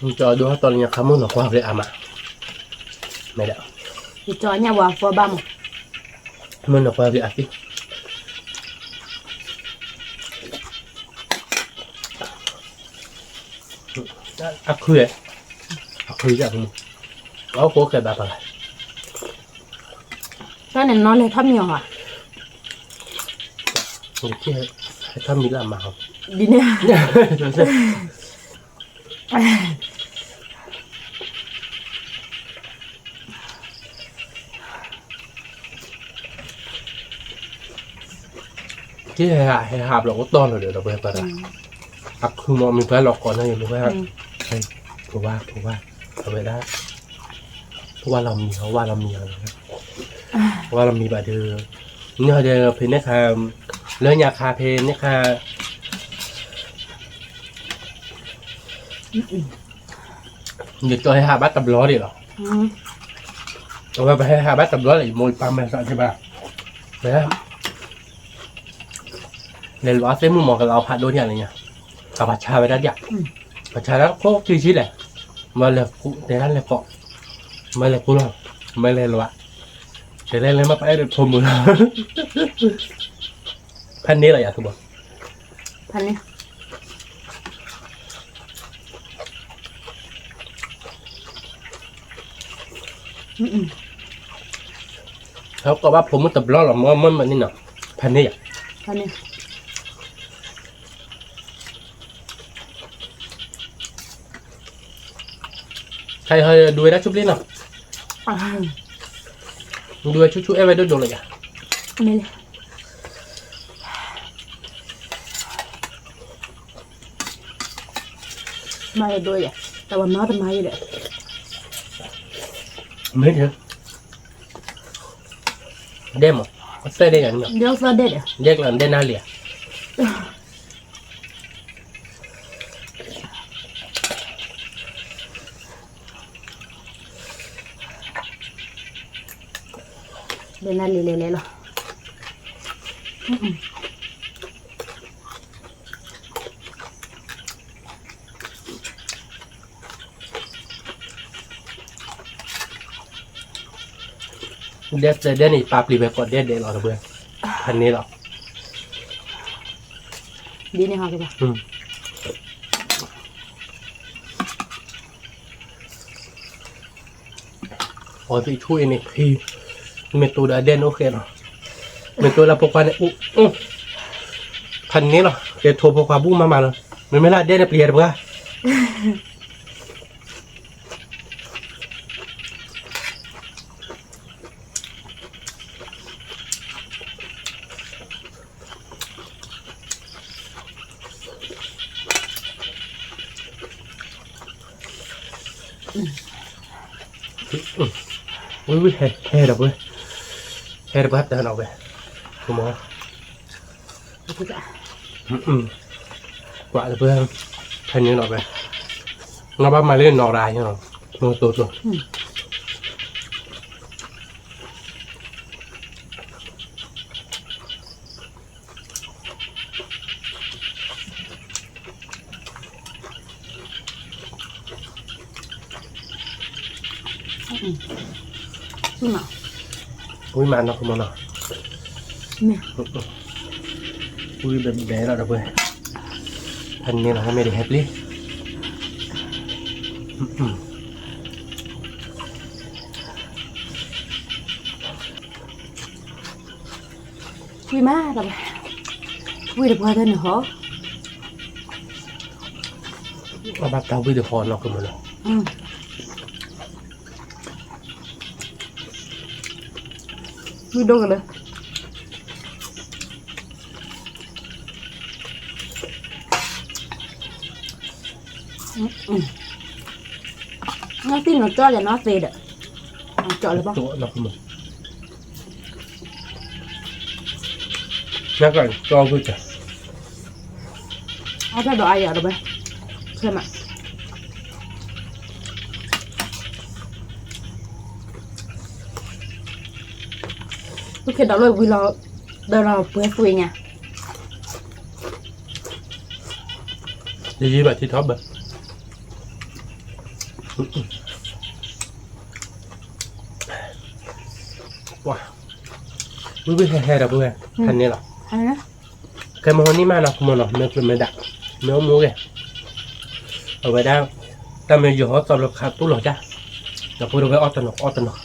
ၠီဒိၣ်ဟီၣ်တီလၢညါခါမုၢ်နီၤကွၢ်ဖျဲအါမး, မ့ၢ်ဒီး, ကၠီညါဝဲအဖီဘၣ်မး, မုၢ်နီၤကွၢ်ဖျဲအါသ့, အခု, အခု, အခိၣ်ကဲဘၣ်ပၢ်, တၢ်န့ၣ်နီၤလဲၤထီၣ်မံၤအီၤဧါ, ဟဲထီၣ်မံၤလၢအမၤဟီ, ဒ်န့ၣ် ကဟဲဟးဘျီအိၣ်တီၢ်လီၤဒီး ဒီပုၢ်ဝဲၢ်ပၢ်တၢ်, အခုမ့ၢ်ပှၤလီၤကိးန့ၣ် မ့ၢ်ပှၤ, ဖိဝါ, ဖိဝါ, အဝဲဒၣ်, ဖိဝါလီၤမံၤ, ဖိဝါလီၤမံၤ, ဖိဝါလီၤမံၤဘၣ်ဒီး, န့ၣ်ဒီးဖဲန့ၣ်ခါ, လၢညါခါဖဲန့ၣ်ခါ ယကၠီဟဲဟးဘၣ်တဘျီဒံးလီၤ, အဝဲပဟဲဟးဘၣ်တဘျီလီၤ ယမိၢ်ယပၢ်မဲာ်သးက့ဘၣ်, လဲၤလီၤအသ့ၣ်မုၣ်မီၤကလီၤဖးဒိၣ်ဒံးလီၤညါ, ကပာ်ဆါဝဲဒၣ်ဒံး, ပာ်ဆါဒၣ်ခိၣ်ခံဆံလဲၣ်, မ့ၢ်လဲၤကိး, တဲဒၣ်လဲၤကိး, မ့ၢ်လဲၤကိးလီၤ, မ့ၢ်လဲၤလီၤ, ကလဲၤလဲၤမ့ၢ်ပအဲၣ်ဒိးထိးမုာ်လီၤ, ဖဲန့ၣ်လီၤယၤသူဘီ ဖဲန့ၣ် ဟဲကိးဘၣ်ဖိမုၣ်တဘျီလီၤ မ့ၢ်မ့ၢ်န့ၣ်နီၤ, ဖဲန့ၣ်ယၤ, ဖဲန့ၣ် ခဲအံၤဟဲဒူဝဲဒၣ်ဆူၣ်ပျ့ၤနီၤ, ဒူဝဲဆူၣ်ဆူၣ်အဲၣ်ဝဲဒိၣ်ဒိၣ်လီၤယၤ, မ့ၢ် မၤဒိယဲ, တၢ်ဝဲမၤတမၤယဲဒီး, မ့ၢ်, ဒဲမး, အသၢဒဲယၤန့ၣ်, ဒဲကျါဒဲနၤလံဧါ, ဒဲနၤလံလဲၤလဲၤလီၤ. ဒဲသၢဒဲန့ၣ် ယပာ်ပျံၤဝဲကိးဒဲဒဲးလီၤတဘျီ, ဖဲန့ၣ်လီၤ. ဒ်န့ၣ်ဟီက့ၤဘၣ်. အီၤသံးဆူၣ်အံၤန့ၣ် ဖံ, မ့ၢ်တိၢ်ဒီးအဒဲန့ၣ်အိၣ်ဃဲလီၤ, မ့ၢ်တိၢ်လၢဖိခွါန့ၣ်အိၣ်, ဖဲန့ၣ်လီၤ ကဲထိဖိခွါဘူၣ်မးမးလီၤ, မ့မ့ၢ်လၢအဒဲန့ၣ်ပျံၤတပှၢ် လီၤ. ဝံၤဝံၤဟဲ ဟဲဒီးပှဲၤ, ဟဲဒီးပှဲၤတၢ်နီၣ်ဝဲ, ကမီၤ, ကွၢ်ဒီးပှဲၤ, ဖဲန့ၣ်နီၣ်ဝဲ, နီၢ်ဘၣ်မၤလၢနီၢ်ရၤ, မ့ၢ်တိၢ်တိၢ် ဝံၤမးနီၢ်ကမီၤနီၤ, ဝံၤဘဲဘဲလီၤဒီးပှဲၤ, ဖဲန့ၣ်လီၤ မ့ၢ်ဒ်ဟဲပျံၤ ဝံၤမး, ဝံၤဒီးပှၤတၢ်န့ၣ်ဟီ, အဘၣ်တၢ်ဝံၤဒီးဟီနီၢ်ကမီၤနီၤ, ဝံၤဒိၣ်ကလၢာ် နီၢ်သံၣ်နီၢ်ကၠီယနီၢ်သ့ဒီး, ကၠီလၢဘၣ်, ကၠီဖုၣ်ကၠီ, အါထီၣ်ဒီးအါယၤဒီးဝဲ, ဆဲမး, သူၣ်ခဲဒီးလၢဝံၤလီၤ, ဒီးလီၤပှဲၤသွံၣ်ညါ ယယံၤဘၣ်ထံထီၣ်ဘၣ်, ပှၤ, ဝံၤဝံၤဟဲဟဲဒီးပှဲၤ, ဟဲန့ၣ်လီၤ, ကဲမဟိနံၣ်မးနီၢ်ကမီၤနီၤ မ့ၢ်ကျၢၤမ့ၢ်ဒၣ်, မ့ၢ်အိၣ်မူဂ့ၤ, အဝဲဒၣ်, တၢ်မ့ၢ်ယီၤဟီသီဘျီခးတူၢ်လီၤကၢ်, ဒီးဖိတဝဲအီၣ်တနီၤအီၣ်တနီၤ တၢ်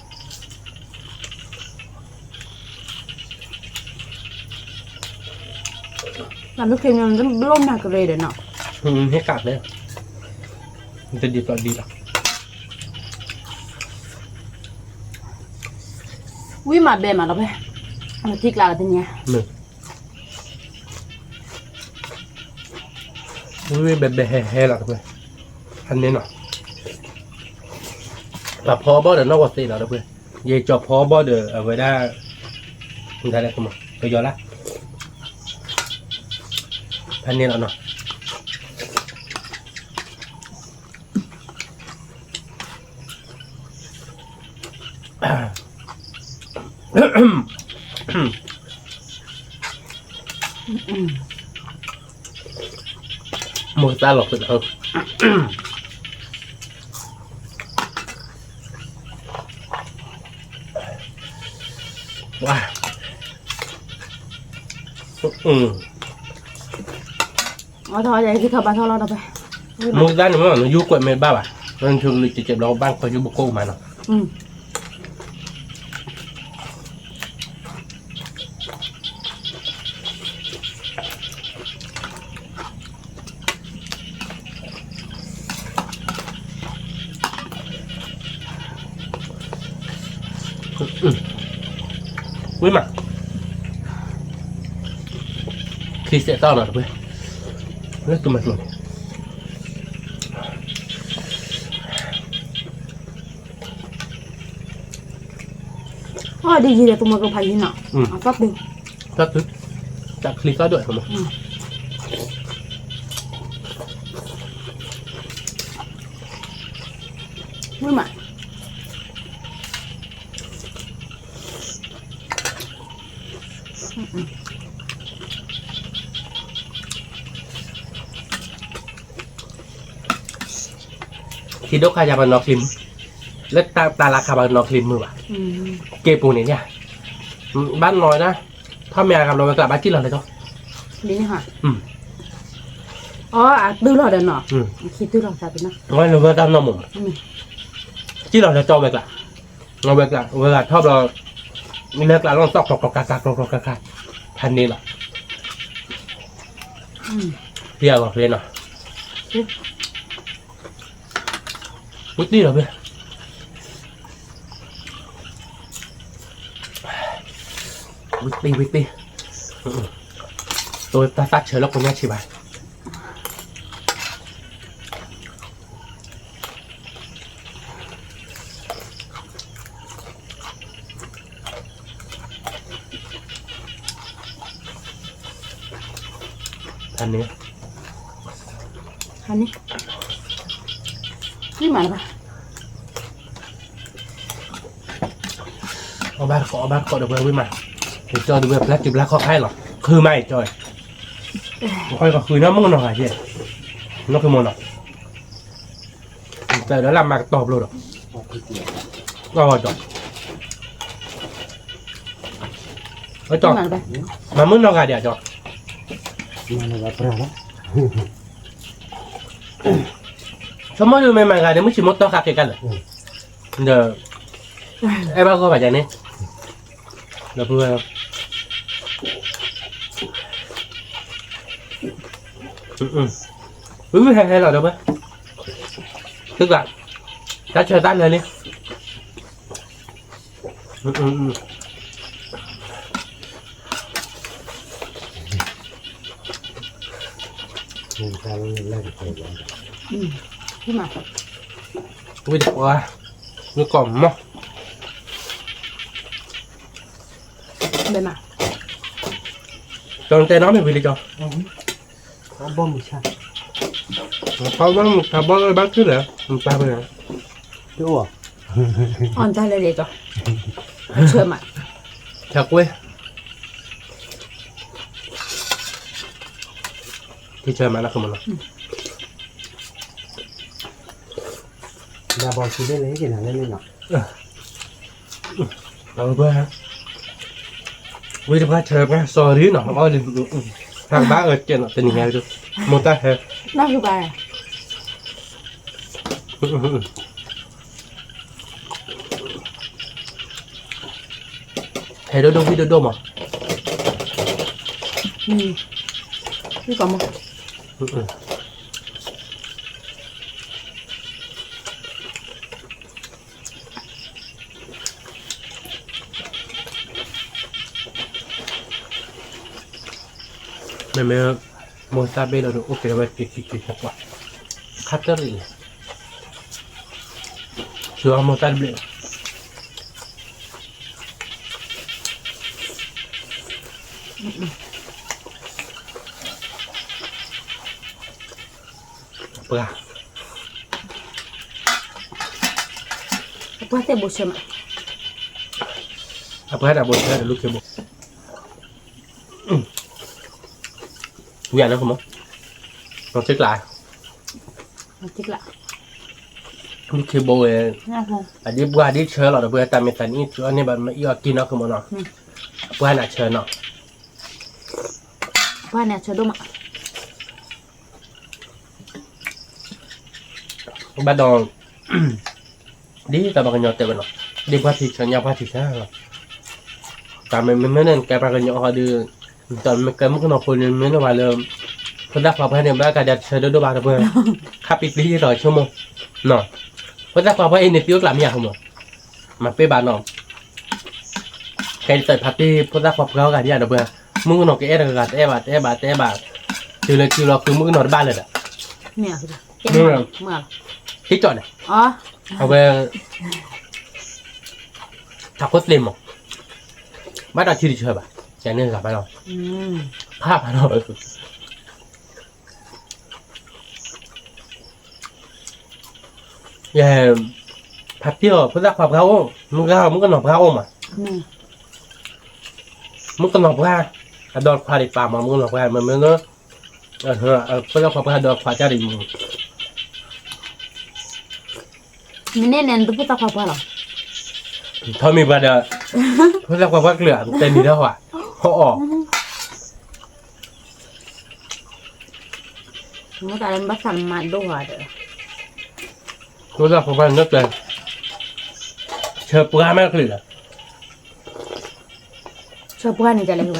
လၢခံန့ၣ် ဘျီၣ်နၤကရ့ဒီးနီၤ, ဟ့ၣ်ကၣ်ဖဲ, တဒ်သိးဒ်လီၤ, ဝံၤမးဘဲမးလီၤဖဲ, ထံကျါလီၤတနံၤဧါ, ဝံၤဝံၤဘဲဘဲဟဲဟဲလီၤတပှဲၤ, အန့ၣ်နီၤ, ပှၤဖီဘီၣ်ဒီးနီၢ်ဝဲသ့လီၤတပှဲၤ, ယကၠီၤဖီဘီၣ်ဒီးအဝဲဒၣ်, ဒ်လဲၣ်ကမီၤ ပယီၤလၢ, ဖဲန့ၣ်လီၤနီၤ မိၢ်သၣ်လီၤဖုးလီၤ, ဝါ, မိၢ်သၣ်န့ၣ်မ့ၢ် နယူၢ်ကွဲးမ့ၢ်ဘၣ်ဘၣ်, နထုးကလုာ်ကဲးကဲးဘျီဘၣ် ခီယူၢ်ဘိခိၣ်မးနီၤ ဝံၤမး, ခံစဲးသီနီၤတပှဲၤ, လၢကမၤကျိၤန့ၣ်, အီၣ်ဒ်ယံၤဒီး ကမၤကျိၤဖးယံၤနီၤ, အသီတုၤ, သီတုၤ, တၢ်ချံသီဒိၣ်, ဝံၤမး ထံဒိၣ်ခါယၤပနီၣ်ချံမုၢ်, လၢတၢ်လၢခါပနီၣ်ချံမုၢ်ဘၣ်, က့ၤပူၤန့ၣ်ညါ, ဘၣ်နီၣ်ဝဲဒၣ်, ထီၣ်မ့ၢ်အဂၤဘျီဝဲကျးဘၣ်စံၣ်လီၤလၢကီၢ်, အီ အတုၤလီၤဒီးနီၤ, ခံတုၤလီၤသးပ့ၤနီၤ, ဝဲလၢဝဲတၢ်နီၣ်မုၢ်မး, စံၣ်လီၤလၢကီၢ်ဝဲကျး, ဝဲကျး ဝဲကျးထီၣ်ဘျီ, လၢကျးလီၤသီၣ်ကျီကျီကျီကျီကျီကျီ, ဖးန့ၣ်လီၤ, ဖံအဂီၢ်ဖဲနီၤ, ဝံတံၢ်လီၤဖဲ ဝံတံၢ်ဝံတံၢ်, တၢ်သၣ်ဆၢလၢကိညါဆံးဘၣ်, န့ၣ်, ဟန့ၣ်, မၤလၢၤဘၣ်, အီၣ်ဘၣ်တကိး အီၣ်ဘၣ်တကိးဒီး ပှၤဝံၣ်မး, ယကၠီဒုးဝဲ ပျၢ်တုၤပျၢ်ခီၣ်ခါအံၤလီၤ, ဃုမးယကၠီ, ဃီကဃုနီၢ်မုၣ်ကနီၤဂၤယဲ, နီၢ်ဖုမိၢ်နီၤ, တၢ်ဒီးလၢအမၤကတီၤဖျိဒီး, အီၣ်ဒီး, မၤမုၣ်နီၢ်ဂၤဒံးအကၠီ, ဆိကမိၣ်ဒုးမ့ၢ်မၤဂၤန့ၣ် မုၢ်ဆံးမိၢ်တီၢ်ဃာ်က့ၤကါလၢာ်, ဒီး, အဲၣ်ဘၣ်ဂီၢ်ဘၣ်ယၤန့ၣ်, ဒီပုၢ်ဝဲၢ်, ဝံၤဝံၤဟဲဟဲလီၤဒီပုၢ်ဝဲၢ်, သုသး, တၢ်ဆၢတၢ်လၢာ်လံ ဝံၣ်တပှၤ, ဝံၣ်ကီၢ်မီၢ်, ကၠီတဲနီၢ်မ့ၢ်ဝံၤလံကၠီ, ဘီမုၢ်ဆါ, ဘီမုၢ်ဆါဘီလၢဘၣ်ခုၣ်ဒီး, မုၢ်ဆါဖဲန့ၣ်, အီၣ်တၢ်လၢဒ်ကၠီ, ဆၢမး, ဆၢကွ့, ထံဆၢမးလၢကမီၤလီၤ, ဘၣ်ဘီဆူဒ့ၣ်လၢဟ့ၣ်က့ၤနၤလၢန့ၣ်နီၤ, အဝဲ, ဝံၤတပှၤဆၢပှၤ sorry နီၤ, အီၣ်လံ, တၢ်ကဘၣ်အၢကဲနီၤ တနံၤညါ, မိၢ်တၢ်ဟဲ, ဟဲဒိၣ်ဒိၣ်ဝံၣ်ဒိၣ်ဒိၣ်မး, ဝံၣ်ကီၢ်မီၢ် မ့မ့ၢ်, မိၢ်သၣ်ဘ့ၣ်လီၤဒီး အိၣ်က့ၤဝဲက့ၤက့ၤက့ၤကွၢ်, ခါတရံး, ဆူအမိၢ်သၣ်တဘ့ၣ် ပှၤ, အပှၤတဲဘိဆၢမး, အပှၤတၢ်ဘိဆၢဒီးလူၤခ့ဘိ, ဝံၤအလၢကမီၤ, နထံကျါ, လူၤခ့ဘိဝဲ, အဒ့ပှၤဒ့ဆၢလီၤဒီး ပှၤတၢ်မ့ၢ်သးနအံၣ်ထုးအီၣ်န့ၢ်ဘၣ်မ့ၢ်အံၣ်အီၣ်က့ၤနီၢ်ကမီၤနီၤ, ပှၤနဆၢနီၤ, ပှၤနဆၢဒိၣ်မး ဘၣ်ဒီး, ဒ်တၢ်ပှၤကညီတဲဝဲနီၤ, ဒ်ပှၤထံဆၢညါပှၤထံဆၢလီၤ, တၢ်မ့မ့ၢ်န့ၣ် ကဲပှၤကညီအီၤဒီး, တၢ်မ့ၢ်ကဲမုၣ်ကနီၤဖိန့ၣ် မ့ၢ်န့ၢ်ဝဲလၢ, ဖိသၣ်ခွါပှၢ်န့ၣ် ဘၣ်ကးဒၣ်တဆၢဒိၣ်ဒိၣ်ဘၣ်တပှဲၤ, ခါပံသံယဲၢ်တီၤဆိကမိၣ်, ဖိသၣ်ခွါပှၢ်အံၤန့ၣ် သံအိၣ်ကျးမ့ၢ်ယါဟိမး, မၤပ့ၢ်ဘၣ်နီၤ ကဲတၢ်ဖးတ့ၢ်ဖိသၣ်ခွါပှၢ်အီၣ်ဂၤဒ်ယၤဒီးပှဲၤ, မုၣ်ကနီၤကအဲၣ်တဂၤဂၤ တအဲၣ်ဘၣ် တအဲၣ်ဘၣ် တအဲၣ်ဘၣ်, တုၤလၢခံလီၤဃုမုၣ်ကနီၤတဘၣ်လၢၤဒီး, ထံကၠီၣ်န့ၣ်, အဝဲ, ထးခိၣ်သ့မး, ဘၣ်တၢ်ထံတဆၢဘၣ်, ကဲန့ၣ်ဂၤဘၣ်လီၤ, ဖးဖးလီၤ ယဲ, ဖးတံၢ်အီၤ ဖိသၣ်ခွါပှၢ်အိၣ်, မုၢ်ဂၤအီၤ မုၣ်ကနီၤပှၢ်အိၣ်မး, မုၣ်ကနီၤပှၢ်, အဒီတခွါဒံးပာ်မး မုၣ်ကနီၤပှၢ် မ့မ့ၢ်လၢ, ဖိသၣ်ခွါပှၢ်ဒီးခွါကၢ်ဒံးမး, မ့ၢ်န့ၣ်န့ၣ် နတဖိသၣ်ခွါပှၢ်လီၤ, ထီမ့ၢ်ပှၤဒီး, ဖိသၣ်ခွါပှၢ်ကျၢၤ တဲနံၤဒီးဟီ, ဟီအီၤ မ့ၢ်တၢ်လၢဘၣ်သးမၤဒိၣ်ဝဲဒီး, ဖိသၣ်ခွါပှၢ်န့ၣ်, ဆၢပှၢ်မးတချုးဒီး, ဆၢပှၢ်န့ၣ်တလဲၤဝဲ,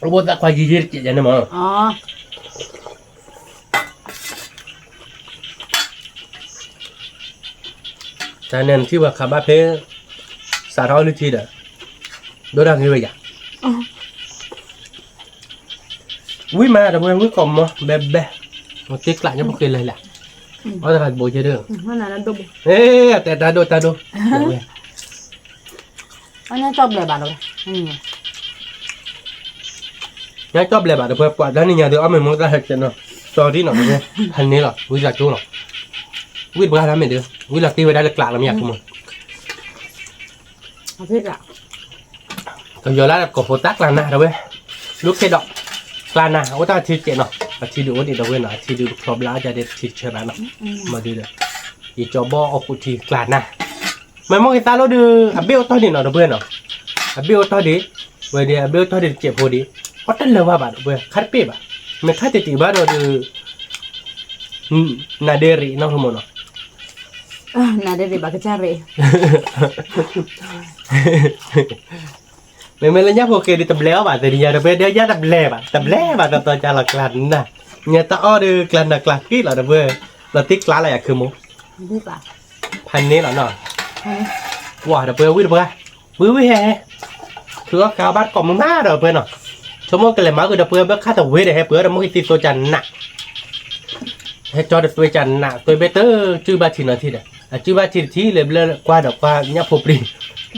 အဖိသၣ်ခွါယံာ်ယံာ်တကဲးယၤန့ၣ်မး, တၢ်န့ၣ်နထံၣ်ပှၤခးဘၣ်ဖဲ, စးထီၣ်လၢထံဒီး, ဒိၣ်တၢ်ဂ့ၤဝဲယၤ ဝံၣ်မး တဝဲဝံၣ်ကီးမီၢ် ဘဲဘဲ, တ့ကျးညါပက့ၤလဲၤလဲၣ်, အီၣ်တၢ်ဘိယဲဒၢ, တဲတၢ်ဒိၣ်တၢ်ဒိၣ်, အီၣ်ညါကၠီဘျဲးဘၣ်လီၤ, အ ညါကၠီဘျဲးဘၣ်ဒီပုၢ်ဝဲၢ် ပှၤတၢ်နံၤညါဒီး အီၣ်မ့ၤမ့ၢ်တၢ်ဟဲကဲနီၤ sorry နီၤ ဖဲန့ၣ်လီၤ ဝံသးစူၤနီၤ ဝံၣ်တဘှါတၢ်မ့ၢ်ဒီး ဝံၣ်လီၤတ့ၢ်ဝဲဒၣ်လၢကျးလီၤမ့ၢ်ယၤကမီၤ ကယီၤလၢကိးဖိသၣ်ကျးနၤဒီပုၢ်ဝဲၢ် ဒိၣ်ခဲဒီး ကျးနၤ အိၣ်တၢ်ထံကဲးနီၤ အထံဒုးအိၣ်ဒံးဒီပုၢ်ဝဲၢ်နီၤ အထံဒုးပချီဘျါအီၣ်ကဒီးထံဆၢဘၣ်နီၤ မ့ၢ်ဒုးဒီး ယကၠီဘီၣ်အီၣ်ကူးထံကျးနၤ မ့ၢ်မိၢ်က့ၤသးလိဒုး အဘ့ၣ်အိၣ်တီၢ်ဒံးနီၤဒီပုၢ်ဝဲၢ်နီၤ အဘ့ၣ်အိၣ်တီၢ်ဒံး ဝဲဒၣ်အဘ့ၣ်အိၣ်တီၢ်ဒံးတစဲးဖိဒံး အီၣ်တလၢာ်ဘၣ်ဘၣ်ဒီပုၢ်ဝဲၢ် ခါတပ့ၢ်ဘၣ် မ့ၢ်ခါတံၢ်တံၢ်ဘၣ်ဒီးဒုး နၤဒ့ရံးနီၢ်ဟိမိၣ်နီၤ နၤဒ့ရံးဘၣ်ကစၢ်ရံး မ့မ့ၢ်လၢညၣ်ဖိဃဲဒုးတဘျဲးအီၣ်ဘၣ် တနံၤညါဒီပုၢ်ဝဲၢ် ဒီးညၣ်တဘျဲးဘၣ် တဘျဲးဘၣ် တီတီကၢ်လီၤကျးနၤ ညါတၢ်အီၣ်ဒုးကျးနၤကျးဃံလီၤဒီပုၢ်ဝဲၢ် လီၤတ့ၢ်ကျးလီၤယၤခုမိၣ် ဖးန့ၢ်လီၤနီၤ ကွၢ်ဒီပုၢ်ဝဲၢ်ဝံၣ်တပှၢ် ဝံၣ်ဝံၣ်ဟဲဟဲ ထုးအီၣ်ဃာ်အီၣ်ဘၣ်တကိးမုၢ်မးဒီပုၢ်ဝဲၢ်နီၤ ဆိကမိၣ်ကလဲၤမၤကဒီပုၢ်ဝဲၢ် ဘၣ်ခါတဝ့ဒီး ဟဲပှ့ၤအီၣ်ဒီးမိၢ်က့ၤသံသိကနး ဟဲကၠီတသွဲကနး သွဲဘ့ၣ်တၢ် စုဘၣ်ထံနီၤထံဒီး အစုဘၣ်ထံတထံလၢဘျၢကွၢ်ဒီးကွၢ်ညၣ်ဖိပြံ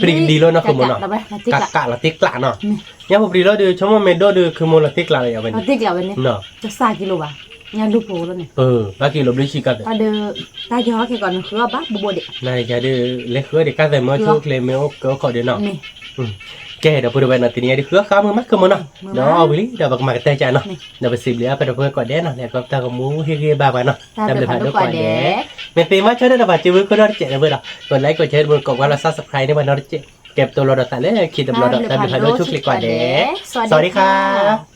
ပြံဒံးလီၤနီၢ်ခုမိၣ်နီၤ ကးကးလီၤတ့ၢ်ကျးနီၤ ညၣ်ဖိပြံလီၤဒုး ဆိကမိၣ်မ့ၢ်ဒိၣ်ဒုး ခုမိၣ်လီၤတ့ၢ်ကျးလီၤယၤဝဲန့ၣ် ဘၣ်က့ၤလီၤဘျုး တၢ်ယီၤဟဲက့ၤကီးန့ၣ်ဃုအီၣ်ဘၣ်ဘိဘိဒံး နၤယၤဒုး လဲၤဃုအီၣ်ဒံးကါသဲးမၢဆိကျဲမ့ၢ်အိၣ်ကၢအိၣ်ခိးဒံးနီၤ ကဲဒီပုၢ်ဝဲၢ်နီၤ တနံၤညါဒုးဃုအီၣ်ဃာ်မုၢ်မးခုမိၣ်နီၤ ဒီးအီၣ်ဝံၤလံ ဒီးပကမၤကတၢၢ်ကၢ်နီၤ ဒီးပစံးဘျုးအါဖဲဒီပုၢ်ဝဲၢ်ကိးဂၤဒဲးနီၤ လဲၤကီၢ်ပတၢ်ကမူဟ့ၣ်ဂံၢ်ဘါပှၤနီၤ တၢ်ဘျုးဖးဒိၣ်ကိးဂၤဒဲး မ့ၢ်သ့မါဆၢထၢၣ်ဒီးပှၤစံးဝဲခိၣ်ဒီတစဲးဒီပုၢ်ဝဲၢ်ဒီး ကိးlikeကိးshareဒီးကိးကွၢ်လီၤ subscribe န့ၢ်ပှၤနီတစဲး ကဲပတိၢ်လီၤဒီးသးလၢခံတဘျီဒီး တၢ်ဘျုးဖးဒိၣ်ဆိၣ်ချ့ကိးဂၤဒဲး စဝၤဒံခါ